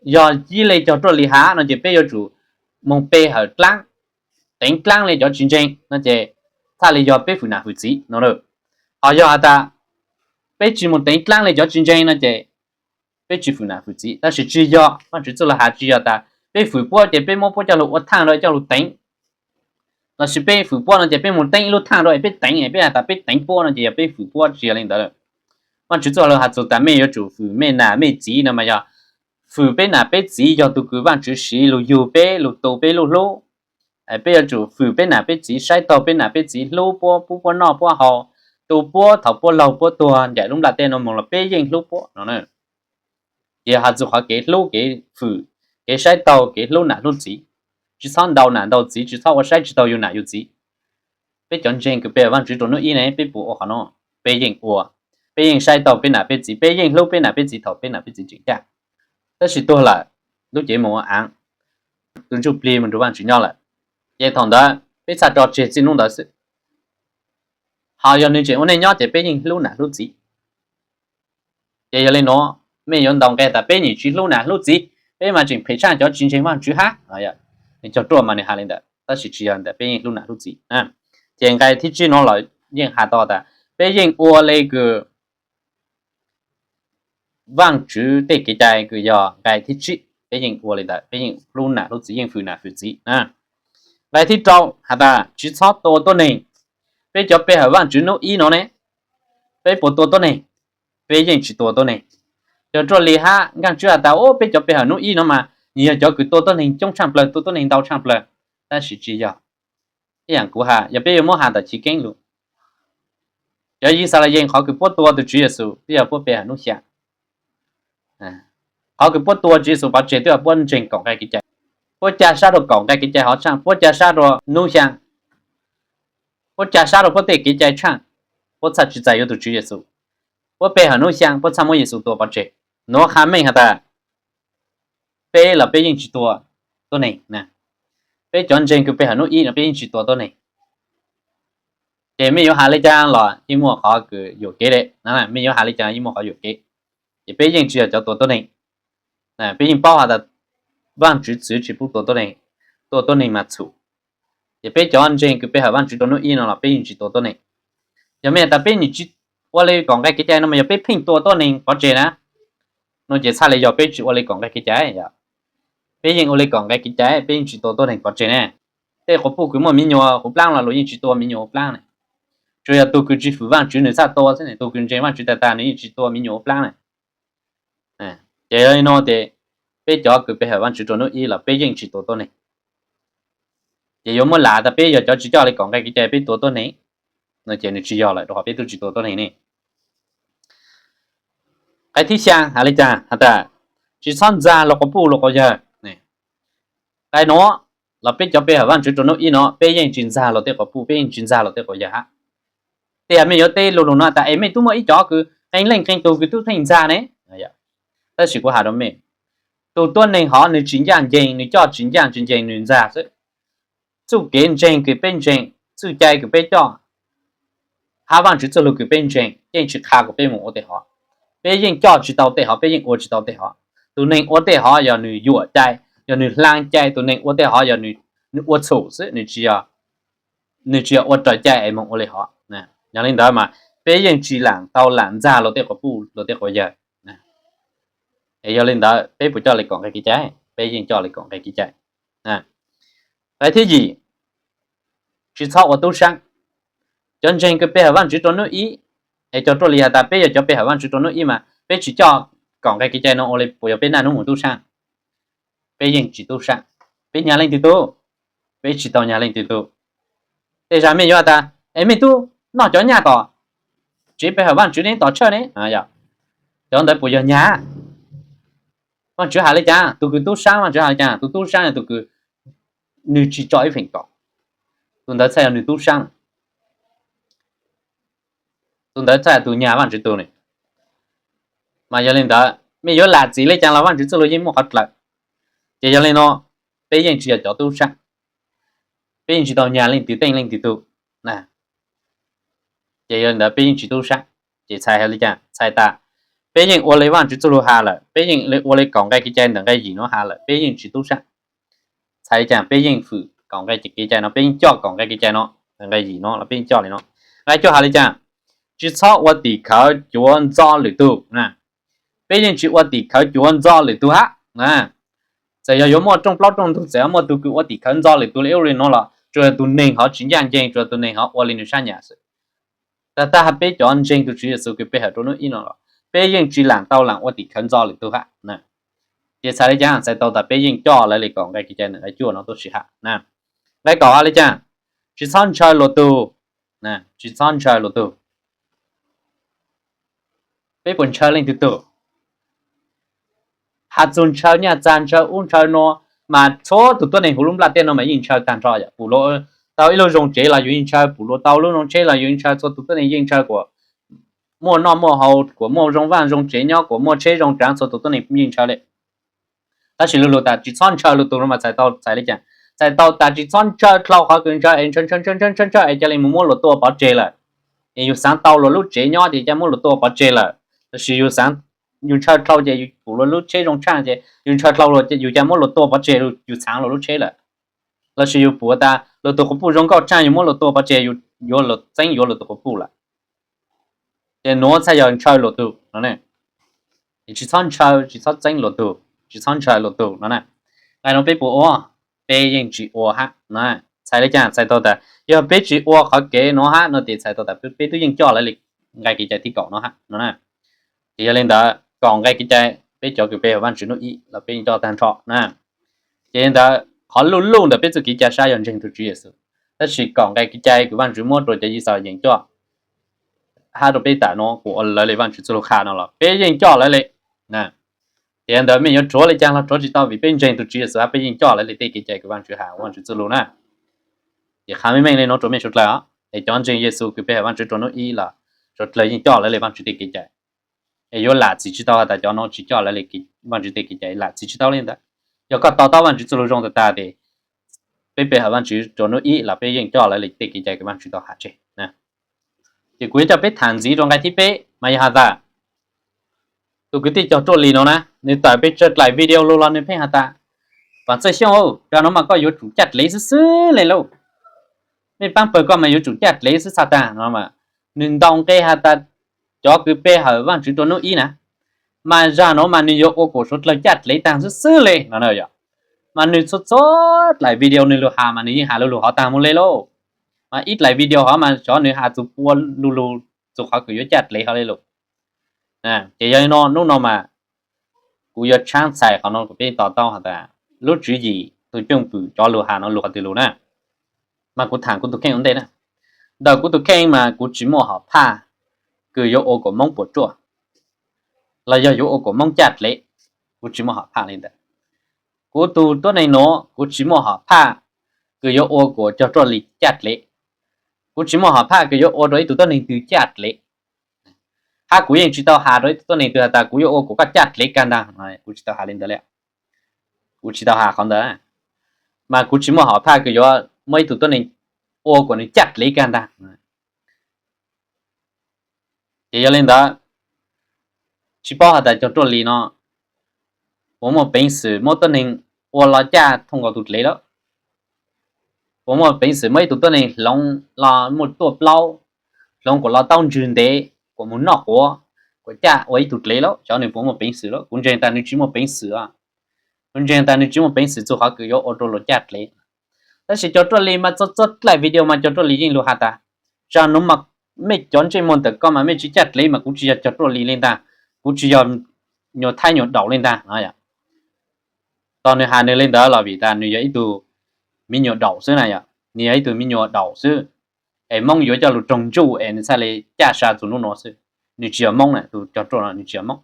yog ib le cov ruaj li has no ces peb yuav tsum moog pe hawm dlaab, teev dlaab le cov tsi ntseeg no ces txhaj le yog peb fwm nam fwm txiv no. Ho yog has tas peb tsi moog teev dlaab le cov tsi ntseeg no ces peb tsi fwm nam fwm txiv. Tab sis tsi yog, Vaajtswv txuj lug has tsi yog tas peb fwm puab ces peb muab puab coj lug ua thaaj rua coj lug teev, lossis peb fwm puab no ces peb moog teeb ib lub thaaj rua es peb teev, peb has tas peb teev puab no ces yog peb fwm puab, tsi yog le ntawd. Vaajtswv txuj lug has txug tas mej yuav tsum fwm mej nam mej txiv no mas yog fwm peb nam peb txiv yog tug kws Vaajtswv siv lug yug peb lug tu peb lub hlub. Peb yuav tsum fwm peb nam peb txiv, saib taug peb nam peb txiv, hlub puab, pub puab noj puab haus, tu puab thaum puab laug puab tuag ncaim lub nplaj teb no moog los peb yeej hlub puab no. Ces has txug qhov kev hlub kev fwm, kev saib taug kev hlub nam hlub txiv. Tsi txhob ntau nam ntau txiv, tsi txhob ua saib tsi taug yug nam yug txiv. Peb cov ntseeg kws pe Vaajtswv rua nub ib ne peb puas ua qhov no? Peb yeej ua, peb yeej saib taug peb nam peb txiv, peb yeej hlub peb nam peb txiv thaum peb nam peb txiv tseem caj. Tab sis tuag lawm, lub cev moog ua aav, tu ntsuj plig moog nrug Vaajtswv nyob lawm, ces thaum ntawd peb txhaj tso tseg txij nub ntawd xwb. Ho yog nwg tseem ua neej nyob ces peb yeej hlub nam hlub txiv. Ces yog le nuav, mej yuav ntaus nqe tas peb nyam tsi hlub nam hlub txiv, peb mas tseem phem tshaaj cov tsi ntseeg Vaajtswv hab. Cov ruaj mas nwg has le ntawd, tab sis tsi yog ntawd, peb yeej hlub nam hlub txiv. Ces nqe thib tsib nuav los yeej has tau tas peb yeej ua le kws Vaajtswv tej kev cai kws yog nqe thib tsib, peb yeej ua le ntawd, peb yeej hlub nam hlub txiv, yeej fwm nam fwm txiv. Nqe thib rau has tas tsi txhob tua tuab neeg. Peb cov pe hawm Vaajtswv nub ib no ne, peb puas tua tuab neeg? Peb yeej tsi tua tuab neeg. Cov ruaj li hab nkaaj tswb has tas, o, peb cov pe hawm nub ib no mas nwg yog cov kws tua tuab neeg coob tshaaj plawg, tua tuab neeg ntau tshaaj plawg. Tab sis tsi yog. Ib yaam kuv has, yog peb yuav muab has tam chiv keeb lug, cov Yixalayees qhov kws puab tua tug Tswv Yexus twb yog puab pe hawm nub xyaa. Qhov kws puab tua Tswv Yexus pov tseg twb yog puab ntseeg kaum nqe kev cai. Puab ca sab rua kaum nqe kev cai hov tshaaj, puab ca sab rua nub xyaa, puab ca sab rua puab tej kev cai tshaaj, puab txhaj tsi txais yuav tug Tswv Yexus. Puab pe hawm nub xyaa, puab txhaj muab Yexus tua pov tseg. Nuav qha meej has tas peb los peb yeej tsi tua tuab neeg. Peb cov ntseeg kws pe hawm nub ib no peb yeej tsi tua tuab neeg. Ces mej yuav has le caag los yeej muaj qhov kws yuam kev le, mej yuav has le caag yeej muaj qhov yuam kev. Ces peb yeej tsi yog cov tua tuab neeg. Peb yeej paub has tas Vaajtswv txwv tsi pub tua tuab neeg, tua tuab neeg mas txhum. Ces peb cov ntseeg kws pe hawm Vaajtswv rua nub ib no los peb yeej tsi tua tuab neeg. Yog mej has tas peb nyam tsi ua le kaum nqe kev cai no mas yog peb pheej tua tuab neeg pov tseg na, no ces txhaj le yog peb tsi ua le kaum nqe kev cai. Peb yeej ua le kaum nqe kev cai, peb yeej tsi tua tuab neeg pov tseg ne. Tej quas puj kws muaj miv nyuas huv plaab los luag yeej tsi tua miv nyuas huv plaab ne. Tsuas yog tug kws tsi fwm Vaajtswv nwg txhaj tua xwb, tug kws ntseeg Vaajtswv tag tag nwg yeej tsi tua miv nyuas huv plaab ne. Ces yog li no ces peb cov kws pe hawm Vaajtswv rua nub ib los peb yeej tsi tua tuab neeg. Ces yuav muab lam tas peb yog cov tsi coj le kaum nqe kev cai peb tua tuab neeg, no ces nws tsi yog lawm rua qhov peb tub tsi tua tuab neeg ne. Nqe thib xyaa has le caag has tas, tsi txhob ntxag luas quas puj luas quas yawg. Nqe nuav los peb cov pe hawm Vaajtswv rua nub ib no peb yeej tsi ntxag luas tej quas puj, peb yeej tsi ntxag luas tej quas yawg hab. Tej yam mej yuav teb lu lug no tas es mej tub muaj ib cov kws qee leej qee tug kws tub theej ntxag ne. Tab sis kuv has rua mej, tug tuab neeg hov nwg tsi ncaaj nceeg, nwg coj tsi ncaaj tsi nceeg, nwg ntxag xwb. Txuj kev ntseeg kws peb ntseeg, txuj cai kws peb coj, hab Vaajtswv txuj lug kws peb ntseeg yeej tsi qha kuas peb moog ua tej hov. Peb yeej coj tsi tau tej hov, peb yeej ua tsi tau tej hov. Tug neeg ua tej hov yog nwg yuam cai, yog nwg hlaang cai. Tug neeg ua tej hov yog nwg ua txhum xwb, nwg tsi yog ua raws cai es moog ua le hov. Yog le ntawd mas peb yeej tsi laam tau laam ntxag luas tej quas puj luas tej quas yawg. Es yog le ntawd peb puas coj le kaum nqe kev cai? Peb yeej coj le kaum nqe kev cai. Nqe thib yim, tsi txhob ua tub saab. Cov ntseeg kws pe hawm Vaajtswv rua nub ib, es cog ruaj li has tas peb yog cov pe hawm Vaajtswv rua nub ib mas peb tsi coj kaum nqe kev cai no ua le puas yog peb naj nub moog tub saab? Peb yeej tsi tub saab. Peb nyag leej twg tub? Peb tsi tau nyag leej twg tug. Tej zag mej yuav has tas es mej tub noj cov nyaj tom tsev pe hawm Vaajtswv ne, tom tshawj ne, cov ntawd puas yog nyag? Vaajtswv has le caag? Tug kws tub saab Vaajtswv has le caag? Tug tub saab yog tug kws nwg tsi tso ib feem kaum, tug ntawd txhaj yog nwg tub saab. Tug ntawd txhaj yog tug nyag Vaajtswv tug ne. Mas yog le ntawd mej yuav lam txim le caag los Vaajtswv txuj lug yeej muaj qhov dlaws. Ces yog le no peb yeej tsi yog cov tub saab, peb yeej tsi tau nyag leej twg teej leej twg tug. Ces yog le ntawd peb yeej tsi tub saab. Ces txhais has le caag? Txhais tas peb yeej ua le Vaajtswv txuj lug has lawm, peb yeej ua le kaum nqe kev cai ntawm nqe yim no has lawm, peb yeej tsi tub saab. Txhais le caag? Peb yeej fwm kaum nqe kev cai no, peb yeej coj kaum nqe kev cai no, nqe yim no los peb yeej coj le no. Nqe cuaj has le caag? Tsi txhob ua tim khawv cuav ntxo lwm tug. Peb yeej tsi ua tim khawv cuav ntxo lwm tug hab. Txawm yog yuav muaj rooj plaub rooj ntug, txawm yog muaj tug kws ua tim khawv ntxo lwm tug li ub li no los tsuas yog tug neeg hov tsi ncaaj nceeg, tsuas yog tug neeg hov ua le nwg sab nyam xwb. Tag tag peb cov ntseeg tug Tswv Yexus kws pe hawm rua nub ib no los peb yeej tsi laam tau laam ua tim khawv ntxo lwm tug hab. Ces txhais le caag? Txhais tau tas peb yeej coj lawv le kaum nqe kev cai ntawm nqe cuaj no tuab si hab. Nqe kaum has le caag? Tsi txhob ntshaw luas tug. Tsi txhob ntshaw luas tug. Peb puas ntshaw leej twg tug? Has txug ntshaw nyaj txag ntshaw ub ntshaw nuav, mas txhua tug tuab neeg huv lub nplaj teb no mas yeej ntshaw tag nrho yom. Pum luas tau ib lub zoo tsev los yus yeej ntshaw, pum luas tau lub zoo tsheb los yus yeej ntshaw, txhua tug tuab neeg yeej ntshaw kuas muaj noj muaj haus, kuas muaj zoo vaaj zoo tsev nyob, kuas muaj tsheb zoo tsaav, txhua tug tuab neeg yeej ntshaw le. Tab sis lu lug tas tsi txhob ntshaw luas tug no mas txhais tau txhais le caag? Txhais tau tas tsi txhob ntshaw dlhau qhov kws ntshaw es ntshaw ntshaw ntshaw es ca le mus muab luas tua pov tseg lawm. Es yus xaav tau luas lub tsev nyob ces ca muab luas tua pov tseg lawm. Lossis yus xaav, yus ntshaw dlhau ces yus pum luas lub tsheb zoo tshaaj ces yus ntshaw dlhau luas yus ca muab luas tua pov tseg, yus txhaav luas lub tsheb lawm. Lossis yus pum tas luas tug quas puj zoo nkauj tshaaj yus muab luas tua pov tseg, yus yuav luas txeeb yuav luas tug quas puj lawm. Ces nuav txhaj yog ntshaw luas tug no. Tsi txhob ntshaw tsi txhob txeeb luas tug, tsi txhob ntshaw luas tug no na. Nqe nuav peb puas ua? Peb yeej tsi ua hab. Txhais le caag? Txhais tau tas yog peb tsi ua qhov kev nuav hab no ces txhais tau tas peb tub yeej coj lawv le nqe kev cai thib kaum no hab no na. Ces yog le ntawd kaum nqe kev cai peb cov kws pe hawm Vaajtswv nub ib los peb yeej coj tag nrho na. Ces ntawd qhov luj luj ntawm peb txuj kev ca sab yog ntseeg tug Tswv Yexus. Tab sis kaum nqe kev cai kws Vaajtswv muab rua cov Yixalayees coj hab rua peb tam nuav kuas ua lawv le Vaajtswv txuj lug qha no los peb yeej coj lawv le. Ces ntawd mej yuav rhuav le caag los rhuav tsi tau vim peb ntseeg tug Tswv Yexus hab peb yeej coj lawv le tej kev cai kws Vaajtswv has, Vaajtswv txuj lug na. Ces qha meej meej le nuav rua mej suav dlawg os. Es cov ntseeg Yexus kws pe hawm Vaajtswv rua nub ib los suav dlawg yeej coj lawv le Vaajtswv tej kev cai. Es yuav lam txim tsi tau has tas cov nuav tsi coj lawv le Vaajtswv tej kev cai, lam txim tsi tau le ntawd. Yog koj to taub Vaajtswv txuj lug zoo tag tag tes peb pe hawm Vaajtswv rua nub ib los peb yeej coj lawv le tej kev cai kws Vaajtswv tau has tseg. Ces kuv yuav coj peb tham ntxiv rua nqe thib peb mas yog has tas tus kwv tij cog ruaj li no na, nws tawm peb tsawg dlaim video lug los nws pheej has tas, Vam Txawj Xyooj, zag nuav mas koj yuav tsum caj dlev xwb xwb le lauj. Mej paab pawg koj mas yuav tsum caj dlev xwb txhaj tag no. Nws ntaus nqe has tas cov kws pe hawm Vaajtswv rua nub ib na, mas zag nuav mas nws yuav ua kuas suav dlawg caj dlev tag xwb xwb le no. Mas nws txhua txhua dlaim video nws lug has mas nws yeej has lu lug hov tag moog le lauj. Mas ib dlaim video hov mas xyov nws has txug pua lu lug txug qhov kws yuav caj dlev hov le lauj. Ces yog li no nub no mas kuv yuav tshab txhais qhov no kom peb to taub has tas lub tswv yim tus cwj pwm cov lus has no lus qhov twg lus na. Mas kuv tham kuv tus kheej ua ntej na. Ntawm kuv tus kheej mas kuv tsis muaj hom phaj kws yuav ua kom Hmoob puas tsuaj los yog yuav ua kom Hmoob caj dlev. Kuv tsis muaj hom phaj li ntawd. Kuv tus tuab neeg nuav kuv tsis muaj hom phaj kws yuav ua kom Cog Ruaj Lis caj dlev. Kuv tsis muaj hom phaj kws yuav ua rau ib tug tuab neeg twg caj dlev. Hab kuv yeej tsis tau has rau ib tug tuab neeg twg has tas kuv yuav ua kom koj caj dlev kag ntag. Kuv tsis tau has li ntawd li. Kuv tsis tau has qhov ntawd. Mas kuv tsis muaj hom phaj kws yuav muab ib tug tuab neeg ua kom nws caj dlev kag ntag. Ces yog li ntawd, tsis paub has tas Cog Ruaj Lis no puas muaj peev xwm muab tuab neeg ua los caj thooj nkaus tus dlev lawm, puas muaj peev xwm muab ib tug tuab neeg hloov los muaj tuaj plaub, hloov kom los taub ntswg ntev, kom mus noj quav, kom caj ua ib tug dlev lawm, xyov nws puas muaj peev xwm lawm. Kuv ntseeg tas nws tsis muaj peev xwm. Kuv ntseeg tas nws tsis muaj peev xwm txug qhov kws yuav ua rau luag caj dlev. Tab sis Cog Ruaj Lis mas txhua txhua dlaim video mas Cog Ruaj Lis yeej lug has tas, tsam nuav mas mej cov ntsej muag ntawm ko mas mej tsis caj dlev mas kuv tsis yog Cog Ruaj Lis li ntag, kuv tsis yog nyuas thaib nyuas daum li ntag no. Tos nws has nws li ntawd los vim tas nws yog ib tug me nyuam daum xwb na yom, nws yog ib tug me nyuam daum xwb, es Hmoob yuav coj lug raug ntsuj es nws txhaj li caj sa txug nub nuav xwb. Nws tsis yog Hmoob na, tus Cog Ruaj no nws tsis yog Hmoob.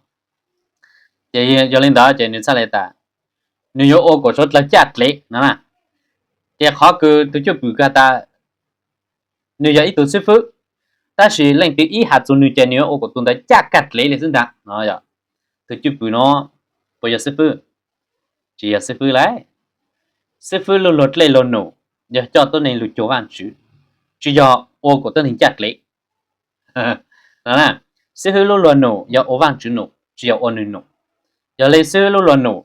Ces yog li ntawd ces nws txhaj li tas nws yuav ua kom suav dlawg caj dlev no na. Ces qhov kws tus cwj pwm kws has tas nws yog ib tug xib fwb, tab sis leej twg ib has txug nws ces nws yuav ua kom tus ntawd caj kag dlev li xwb ntag no. Tus cwj pwm no puas yog xib fwb? Tsis yog xib fwb lauj. Xib fwb lub luag dlej luag num yog coj tuab neeg lug cuag Vaajtswv, tsis yog ua kom tuab neeg caj dlev. Xib fwb lub luag num yog ua Vaajtswv num, tsis yog ua nws num. Yog li xib fwb lub luag num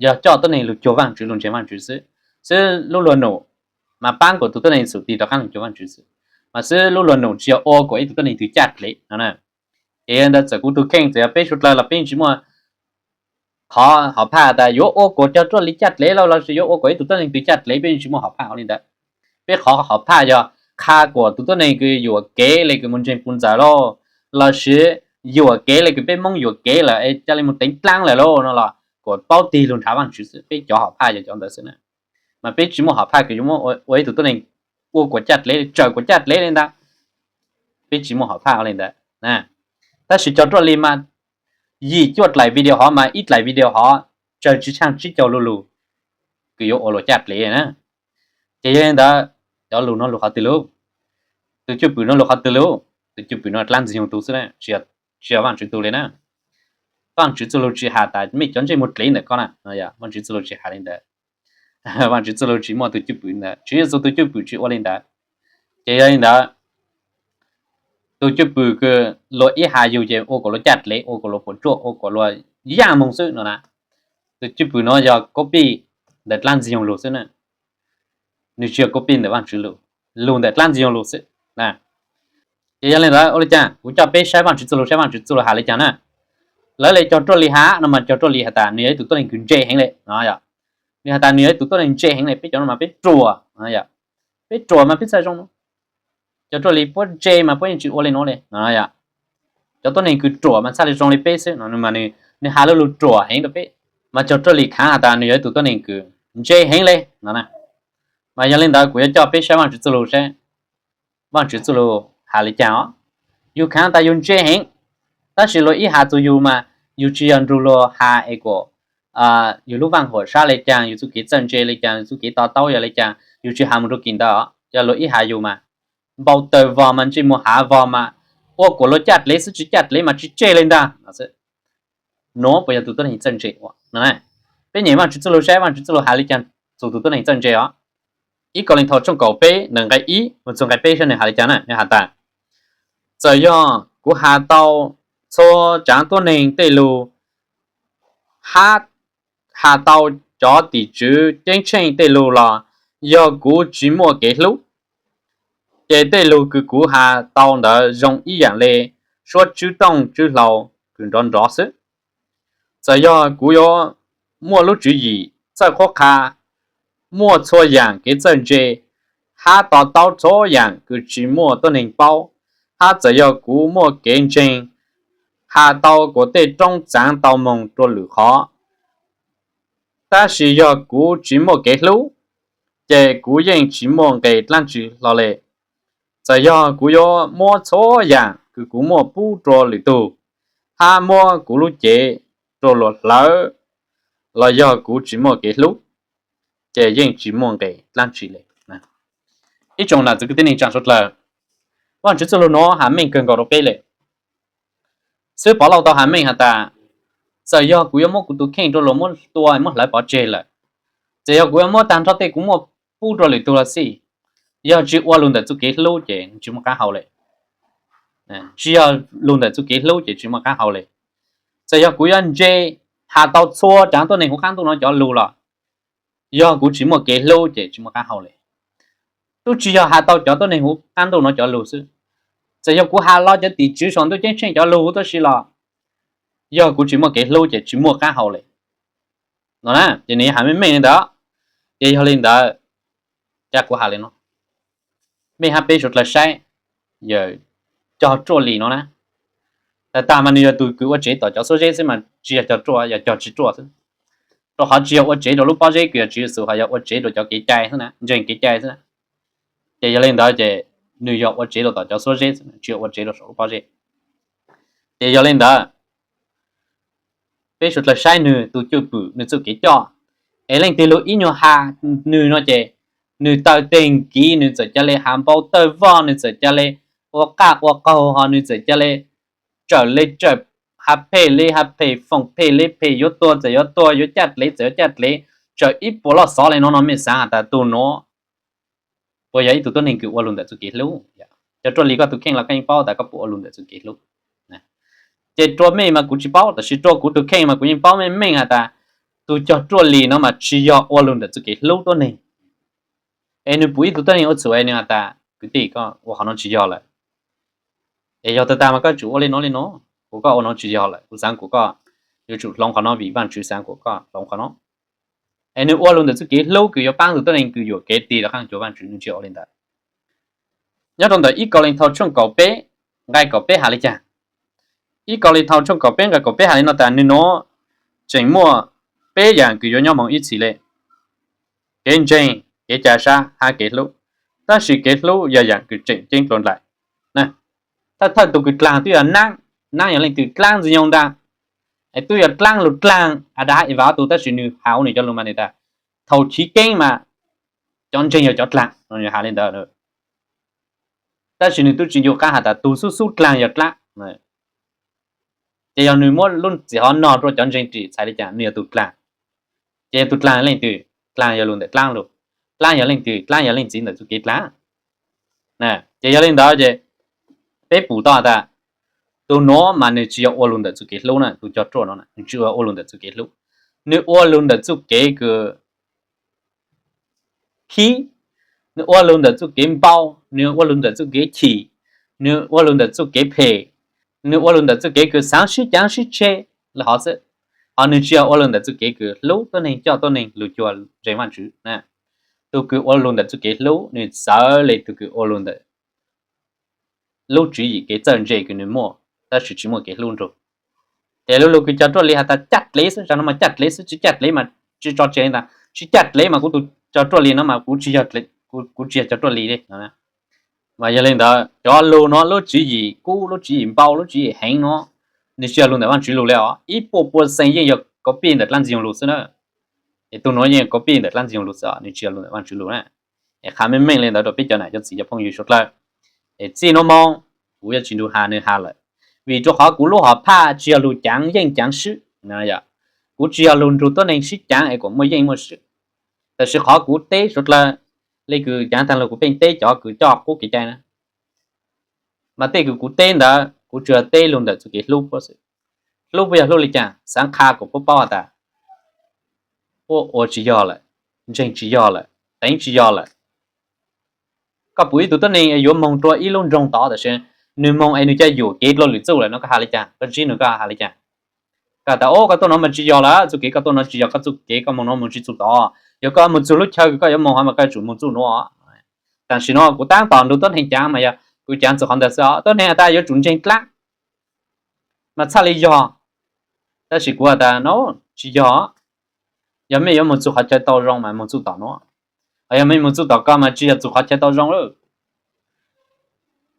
yog coj tuab neeg lug cuag Vaajtswv, lug ntseeg Vaajtswv xwb. Xib fwb lub luag num mas paab kom tus tuab neeg xum tig rov qaab lug cuag Vaajtswv xwb, mas xib fwb lub luag num tsis yog ua kom ib tug tuab neeg twg caj dlev no. Ces yog li ntawd txawm kuv tug kheej txawm yog peb suav dlawg los peb yeej tsis muaj qhov hom phaj tas yuav ua kom Cog Ruaj Lis caj dlev los lossis yuav ua kom ib tug tuab neeg twg caj dlev, peb yeej tsis muaj hom phaj ua li ntawd. Peb qhov hom phaj yog qha kom tus tuab neeg kws yuam kev le kws mus ntseeg puj ntxawm lauj, lossis yuam kev le kws peb Hmoob yuam kev lawm es ca le mus teev dlaab lawm lauj no los kom paub tig lug nrhav Vaajtswv xwb. Peb cov hom phaj yog cov ntawd xwb na. Mas peb tsis muaj hom phaj kws yuav muab ua ib tug tuab neeg ua kom caj dlev, tsawm kom caj dlev li ntag. Peb tsis muaj hom phaj ua li ntawd. Tab sis Cog Ruaj Lis mas yim cuaj dlaim video hov mas ib dlaim video hov tsawg tsis tshaaj tsib caug lu lug kws yuav ua luag caj dlev na. Ces yog li ntawd, cov lug no lug qhov twg lug? Tus cwj pwm no lug qhov twg lug? Tus cwj pwm no dlaab ntxwg nyoog tug xwb na, tsis yog Vaajtswv tug li na. Vaajtswv txuj lug tsis has tas mej cov ntsej muag dlev ntawm ko na, Vaajtswv txuj lug tsis has li ntawd. Vaajtswv txuj lug tsis muaj tus cwj pwm ntawd, Tswv Yexus tus cwj pwm tsis ua li ntawd. Ces yog li ntawd, tus cwj pwm kws luag ib has yug ces ua kom luag caj dlev, ua kom luag puas tsuaj, ua kom luag yaaj moog xwb no na. Tus cwj pwm no yog copy ntawm dlaab ntxwg nyoog lug xwb na. Nws tsis yog copy ntawm Vaajtswv lug, lug ntawm dlaab ntxwg nyoog lug xwb. Ces yog li ntawd ua li cas kuv coj peb saib Vaajtswv txuj lug, saib Vaajtswv txuj lug has li cas na. Lawv le Cog Ruaj Lis has no mas Cog Ruaj Lis has tas nws yog ib tug tuab neeg kws ntse heev le no. Nws has tas nws yog ib tug tuab neeg ntse heev le, peb cov no mas peb ruam, peb ruam mas peb txhaj zoo no. Cog Ruaj Lis puab ntse mas puab yeej tsis ua li nuav le no. Cov tuab neeg kws ruam mas txhaj li zoo li peb xwb no, mas nws has lug lug ruam heev rau peb. Mas Cog Ruaj Lis khaav has tas nws yog ib tug tuab neeg kws ntse heev le no. Mas yog li ntawd kuv yuav coj peb saib Vaajtswv txuj lug saib Vaajtswv txuj lug has li cas os. Yug khaav tas yug ntse heev, tab sis luag ib has txug yug mas yug tsis yog nrug luag has es kom yug lub vaaj huam sab li cas, yug txuj kev txawj ntse li cas, yug txuj kev to taub yog li cas, yug tsis has mus rau kis ntawd. Yog luag ib has yug mas npau taws vog mas ntsej muag hav vog mas ua kom luag caj dlev xwb, tsis caj dlev mas tsis tseg li ntag. Nuav puas yog tus tuab neeg txawj ntse ua? Peb nyeem Vaajtswv txuj lug saib Vaajtswv txuj lug has li cas txug tus tuab neeg txawj ntse os. Ib Kauleethaus tshooj kaum peb ntawm nqe ib mus txug nqe peb saib nws has li cas na. Nws has tas, txawm yog kuv has tau txhua tsaav tuab neeg tej lug, hab has tau cov tim tswv ceeb tsheej tej lug los yog kuv tsis muaj kev hlub, ces tej lug kws kuv has tau ntawd zoo ib yaam le suab tswb tooj tswb hlau kws nrov nrov xwb. Txawm yog kuv yuav muaj lub tswv yim txawj qhuab qha, muaj txhua yaam kev txawj ntse, hab to taub txhua yaam kws tsis muaj tuab neeg paub, hab txawm yog kuv muaj kev ntseeg has tau kuv tej roob txaav tau moog rua lwm qhov. Tab sis yog kuv tsi muaj kev hlub, ces kuv yeej tsi muaj nqe dlaab tsi hlo le. Txawm yog kuv yuav muab txhua yaam kws kuv muaj pub rua lwm tug, hab muab kuv lub cev rua luas hlawv, los yog kuv tsi muaj kev hlub, ces yeej tsi muaj nqe dlaab tsi le. Ib tsoom nam txiv kwv tij neej tsaa suav dlawg, Vaajtswv txuj lug nuav has meej kawg nkaus rua peb le. Xib hwb Pov Lauj tau has meej has tas, txawm yog kuv yuav muab kuv tug kheej rua luas muab tua muab hlawv pov tseg lawm, txawm yog kuv yuav muab taag nrho tej kuv muaj pub rua lwm tug los xij, yog tsi ua lug ntawm txuj kev hlub ces tsi muaj qaab hau le. Tsi yog lug ntawm txuj kev hlub ces tsi muaj qaab hau le. Txawm yog kuv yuav ntse has tau txhua cov tuab neeg huv qaab ntuj nuav cov lug los, yog kuv tsi muaj kev hlub ces tsi muaj qaab hau le. Tub tsi yog has tau cov tuab neeg huv qaab ntuj nuav cov lug xwb, txawm yog kuv has los cov tim tswv saum ntuj ceeb tsheej cov lug huv tuab si los, yog kuv tsi muaj kev hlub ces tsi muaj qaab hau le. No na, ces nws yuav has meej meej li ntawd. Ces yog li ntawd, ca kuv has li no, mej hab peb suav dlawg saib, yawg cog ruaj li no na, tag tag mas nws yog tug kws ua tsev tom cov xuab zeb xwb mas tsi yog cog ruaj, yog cog tsi ruaj xwb. Rua qhov tsi yog ua tsev rua lub pob zeb kws yog Tswv Yexus, ho yog ua tsev rua cov kev cai xwb na, ntseeg kev cai xwb na. Ces yog li ntawd ces nws yog ua tsev rua tom cov xuab zeb xwb, tsi yog ua tsev rua saum lub pob zeb. Ces yog li ntawd, peb suav dlawg saib nwg tug cwj pwm, nwg txuj kev coj, es leej twg lug ib nyuag has nwg no ces, nwg taw teg nkiv, nwg txawm ca le has npau tawj voj, nwg txawm ca le ua qaj ua qaug, ho nwg txawm ca le tsawm le tsawm, has phem le has phem, foom phem le phem, yuav tuag txawm yuav tuag, yuav caj dlev txawm yuav caj dlev, tsawm ib puas loj xov le no no, mej xaav has tas tug nuav puas yog ib tug tuab neeg kws ua lug ntawm txuj kev hlub? Cog ruaj li koj tug kheej los koj yeej paub tas koj puas ua lug ntawm txuj kev hlub. Ces rua mej mas kuv tsi paub, tab sis rua kuv tug kheej mas kuv yeej paub meej meej has tas tug cog ruaj li no mas tsi yog ua lug ntawm txuj kev hlub tuab neeg. Es nwg pum ib tug tuab neeg ua txhum es nwg has tas kwv tij, koj ua qhov no tsi yog lawm. Es yog tag tag mas koj tsum ua li no li no, kuv koj ua no tsi yog lawm, kuv xaav kuas koj yuav tsum hloov qhov no vim Vaajtswv xaav kuas koj hloov qhov no. Es nwg ua lug ntawm txuj kev hlub kws yuav paab tug tuab neeg kws yuam kev tig rov qaab cuag Vaajtswv, nwg tsi ua li ntawd. Nyob rua ntawm ib Kauleethaus tshooj kaum peb nqai kaum peb has li cas? Ib Kauleethaus tshooj kaum peb nqai kaum peb has li no tas, nwg nuav tseem muaj peb yaam kws yuav nyob moog ib txhis le: kev ntseeg, kev ca sab hab kev hlub, tab sis kev hlub yog yaam kws tseem ceeb dlua ndlaim. Thawj thawj tug kws dlaag tub yog naab, naab yog leej twg? Dlaab Ntxwg Nyoog ntag. Es tub yog dlaab lug dlaag Adas hab Evas ob tug, tab sis nwg has ua nwg cov lug mas nwg tas, thaum chiv keeb mas cov ntseeg yog cov dlaag no, nwg has li ntawd. Tab sis nwg tub tsi ncu qaab has tas tug xub xub dlaag yog dlaab. Ces yog nwg muab lub txim hov nog rua cov ntseeg ris txhais li cas, nwg yog tug dlaag. Ces yog tug dlaag leej twg? Dlaag yog lug ntawm dlaab lug. Dlaab yog leej twg? Dlaab yog leej txiv ntawm txuj kev dlaab. Ces yog li ntawd ces peb pum tau tas tug nuav mas nwg tsi yog ua lug ntawm txuj kev hlub na, tug cog ruaj no nwg tsi yog ua lug ntawm txuj kev hlub. Nwg ua lug ntawm txuj kev kws khib, nwg ua lug ntawm txuj kev npau, nwg ua lug ntawm txuj kev chim, nwg ua lug ntawm txuj kev phem, nwg ua lug ntawm txuj kev kws xaav sib caav sib tshe le hov xwb. Ho nwg tsi yog ua lug ntawm txuj kev kws hlub tuab neeg, coj tuab neeg lug cuag ntseeg Vaajtswv. Tug kws ua lug ntawm txuj kev hlub nwg txawv le tug kws ua lug ntawm lub tswv yim kev txawj ntse kws nwg muaj, tab sis tsi muaj kev hlub nrug. Ces lub lug kws cog ruaj li has tas caj dlev xwb, zag no mas caj dlev xwb, tsi caj dlev mas tsi tso tseg li ntag, tsi caj dlev mas kuv tug cog ruaj li no mas kuv tsi yog, kuv tsi yog cog ruaj li li. Mas yog li ntawd cov lug nuav lub tswv yim kub, lub tswv yim npau, lub tswv yim heev nuav, nwg tsi yog lug ntawm Vaajtswv lug li os. Ib puas puas xees yeej yog kov pij ntawm dlaab Ntxwg Nyoog lug xwb na. Es tug nuav yeej kov pij ntawm dlaab Ntxwg Nyoog lug xwb, nwg tsi yog lug ntawm Vaajtswv lug na. Es qha meej meej li ntawd rua peb cov nam cov txiv cov phooj ywg suav dlawg. Es txij nuav moog kuv yuav tsi nrug has nwg has lawm, vim rua qhov kuv lub hom phaj tsi yog lug caav yeej caav swb. Kuv tsi yog lug nrug tuab neeg sib caav es kuas muaj yeej muaj swb. Tab sis qhov kuv teb suav dlawg, le kws caav taag lug kuv pheej teb cov kws coj qub kev cai na, mas tej kws kuv teb ntawd kuv tsuas teb lug ntawm txuj kev hlub puab xwb. Hlub puab yog hlub li cas? Xaav qha kuas puab paub has tas puab ua tsi yog lawm, ntseeg tsi yog lawm, teev tsi yog lawm. Koj pum ib tug tuab neeg yuav moog rua ib lub nroog tod tab sis nwg moog es nwg ca yuam kev dlua lwm txuj lawm no koj has li cas? Koj ntsib nwg koj has li cas? Koj tas, o, koj tuaj no mas tsi yog lawm, txuj kev koj tuaj no tsis yog koj txuj kev, koj moog no moog tsis txug tod. Yog koj moog txug lub chaw kws koj yuav moog hov mas koj yuav tsum moog txuj nuav. Tam sim no kuv taab tom nrug tuab neeg caav mas yog kuv caav txug qhov ntawd xwb os. Tuab neeg has tas yuav tsum ntseeg dlaab. mas txhaj li yog. Tab sis kuv has tas no tsis yog. Yog mej yuav moog txug qhov chaw tau zoo mas moog txuj tom nuav, yog mej moog txuj tom ko mas tsis yog txug qhov chaw tau zoo lawm.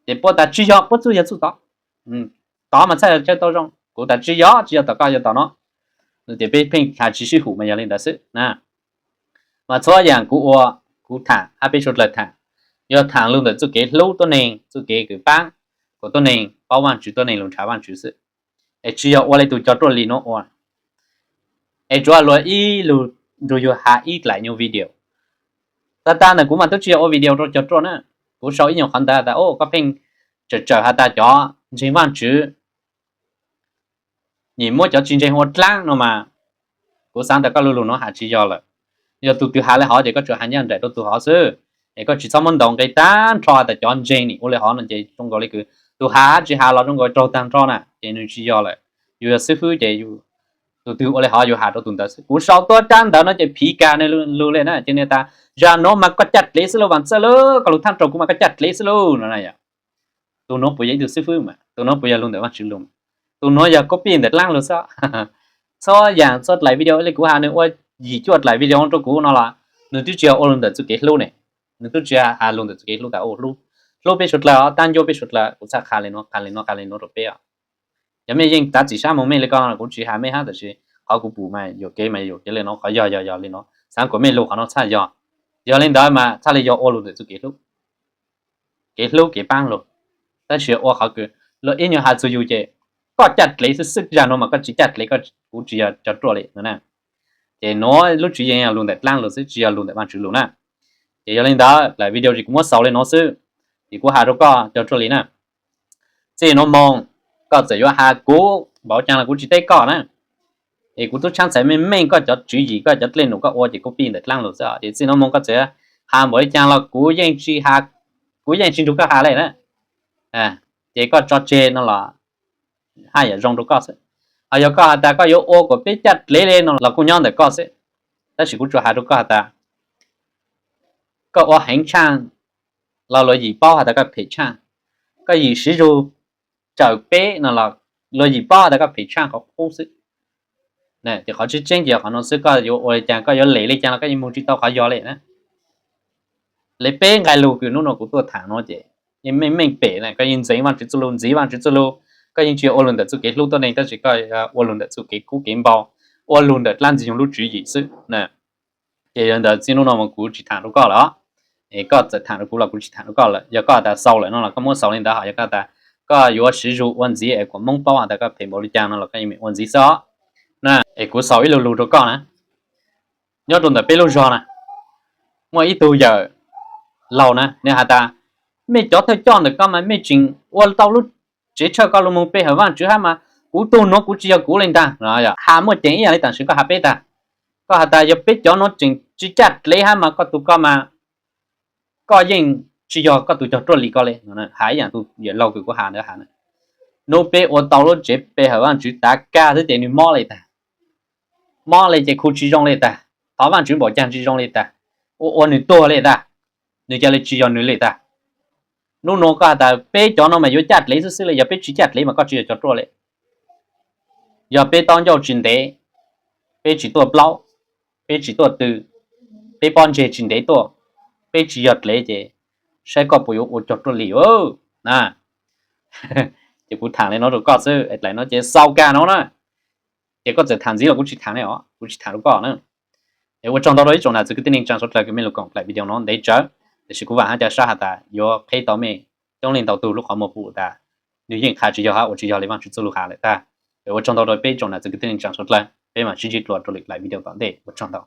Ces puab tas tsis yog, puab txuj yog txuj tod, tod mas txhaj yog chaw tau zoo. Kuv tas tsis yog, tsis yog tom ko, yog tom no. Ces peb pheej has tsis sib hum mas yog li ntawd xwb na. Mas txhua yaam kuv ua, kuv thaam hab peb suav dlawg thaam, yog thaam lug ntawm txuj kev hlub tuab neeg, txuj kev kws paab kuas tuab neeg paub Vaajtswv, tuab neeg lug nrhav Vaajtswv xwb. Es tsis yog ua le tug cog ruaj li nuav ua. Es tsuav luag ib lug nrug yug has ib dlaim nyuag video. Tag tag ntawm kuv mas tub tsis yog ua video rau cog ruaj na. Kuv sau ib nyuag qhov ntawd tas, o, koj pheej tsawm tsawm has tas cov ntseeg Vaajtswv nyim muab cov tsis ntseeg ua dlaab no mas, kuv xaav tas koj lu lug nuav has tsis yog lawm. Yog tug twg has le hov ces koj tsuas has nyaj nraim rau tug hov xwb, es koj tsis txhob muab ntaus nqe tag nrho tas cov ntseeg nim ua le hov no ces zoo nkaus le kws tug has tsis has los zoo nkaus raug tag nrho na, ces nwg tsis yog lawm. Yus yog xib fwb ces tug twg ua le hov yus has rau tug ntawd xwb. Kuv sau tuab rab ntawd no ces phiv kag nwg lug le na, ces nwg tas zag nuav mas koj caj dlev xwb lauj, Vaam Txawj lauj, koj lug thaaj rau kuv mas koj caj dlev xwb lauj no. Tug nuav puas yog ib tug xib fwb mas, tug nuav puas yog lug ntawm Vaajtswv lug? Tug nuav yog copy ntawm dlaab lug xwb. Txhua yaam txhua dlaim video le kuv has nwg ua yim cuaj dlaim video rau kuv no los nwg twb tsis yog ua lug ntawm txuj kev hlub ne. Nwg twb tsis has lug ntawm txuj kev hlub tas hlub peb suav dlawg, taab ncauj peb suav dlawg. Kuv txhaj qha le nuav, qha le nuav, qha le nuav rau peb. Yog mej yeej tav txim sab moog mej le ko kuv tsis has mej hab, tab sis qhov kuv pum mas yuam kev mas yuam kev le nuav, qhov yog yog yog le nuav, xaav kuas mej lug qhov nuav txhaj yog. Yog le ntawd mas txhaj le yog ua lug ntawm txuj kev hlub, kev hlub kev paab lug. Tab sis ua qhov kws luag ib nyuag has txug yus ces koj caj dlev xwb xwb, zag nuav mas koj tsis caj dlev, kuv tsis yog cog ruaj li no na. Ces nuav lub tswv yees yog lug ntawm dlaab lug xwb, tsis yog lug ntawm Vaajtswv lug na. Ces yog le ntawd dlaim video ces kuv muab xaus le nuav xwb, ces kuv has rau koj cog ruaj li na. Txij nuav moog koj txawm yuav has kuv npaum caag los kuv tsis teb koj na. Es kuv tub tshaab txhais meej meej koj cov tswv yim, koj cov dlej num koj ua ces copy ntawm dlaab lug xwb. Ces txij nuav moog koj txawm has npaum le caag los kuv yeej tsis, kuv yeej tsis nrug koj has le na. Ces koj tso tseg no los haj yam zoo rau koj xwb. Ho yog koj has tas koj yuav ua kuas peb caj dlev le no los kuj nyob ntawm koj xwb. Tab sis kuv tsuas has rau koj has tas koj ua heev tshaaj los luag yim paub has tas koj phem tshaaj, koj yim siv zug tsawm peb no los luag yim paub has tas koj phem tshaaj qhov qub xwb. Ces qhov tseeb tseeb ces yog qhov nuav xwb, koj yuav ua le caag, koj yuav lem le caag los koj yeej moog tsis tau qhov yog le na. Le peb nqai lug kws nub nuav kuv tuaj thaam nuav ces yeej meej meej pem na, koj yeej ntxeev Vaajtswv txuj lug, ntxiv Vaajtswv txuj lug. Koj yeej tsis yog ua lug ntawm txuj kev hlub tuab neeg, tab sis koj ua lug ntawm txuj kev kub kev npau, ua lug ntawm dlaab Ntxwg Nyoog lub tswv yim xwb. Ces yog ntawd txij nub nuav mas kuv tsis thaam rau koj lawm. Es koj txawm thaam rau kuv los kuv tsis thaam rau koj lawm. Yog koj has tas xaus lawm no los koj muab xaus le ntawd, ho yog koj has tas koj yuav siv zug ua ntxiv es kuas Moob paub has tas koj phem npaum le caag no los koj yeej meem ua ntxiv xwb os. Na, es kuv xaus ib lu lug rau koj na. Nyob rau ntawm peb lub zog na, muaj ib tug yawm laug na, nws has tas, mej cov thawj coj ntawm ko mas mej tseem ua tau lub tsev tshawj ko lug moog pe hawm Vaajtswv hab mas kuv tug nuav kuv tsis yog kuv le ntag. Has muaj ceem ib yam le tam sim koj has peb tag. Koj has tas yog peb cov nuav tseem tsis caj dlev hab mas koj tug ko mas koj yeej tsis yog koj tug cog ruaj li ko le. Has ib yam tug yawm laug kws kuv has ntawd has, nub peb ua tau lub tsev pe hawm Vaajtswv tav kag xwb ces nws mob le tag. Mob le ces khu tsis zoo le tag, thov Vaajtswv npaum caag tsis zoo le tag, ua ua nws tuag le tag, nws ca le tsis yog nws le tag. Nub nuav koj has tas peb cov nuav mas yuav caj dlev xwb xwb le, yog peb tsis caj dlev mas koj tsis yog cov ruaj le. Yog peb taub ncauj tsis ntev, peb tsis tuaj plaub, peb tsis tuaj tw, peb pob ntseg tsis ntev tuaj, peb tsis yog dlev ces saib koj puas yuav ua cog ruaj li na. Ces kuv thaam le nuav rau koj xwb, dlaim nuav ces xaus kag nuav na. Ces koj txawm thaam ntxiv los kuv tsis thaam ne os, kuv tsis thaam rau koj na. Es ua tsaug ntau rau ib tsoom nam txiv kwv tij neej tsaa suav dlawg kws mej lug koom dlaim video nuav ntev tsawv, tab sis kuv vaam hab ca sab has tas yuav qheb tau mej coob leej ntau tug lub qhov muag pum tas nws yeej qha tsis yog hab ua tsis yog le Vaajtswv txuj lug has lawm tag. Es ua tsaug ntau rau peb tsoom nam txiv kwv tij neej tsaa suav dlawg, peb mam sib ntsib dlua rau lwm dlaim video tom ntej, ua tsaug ntau.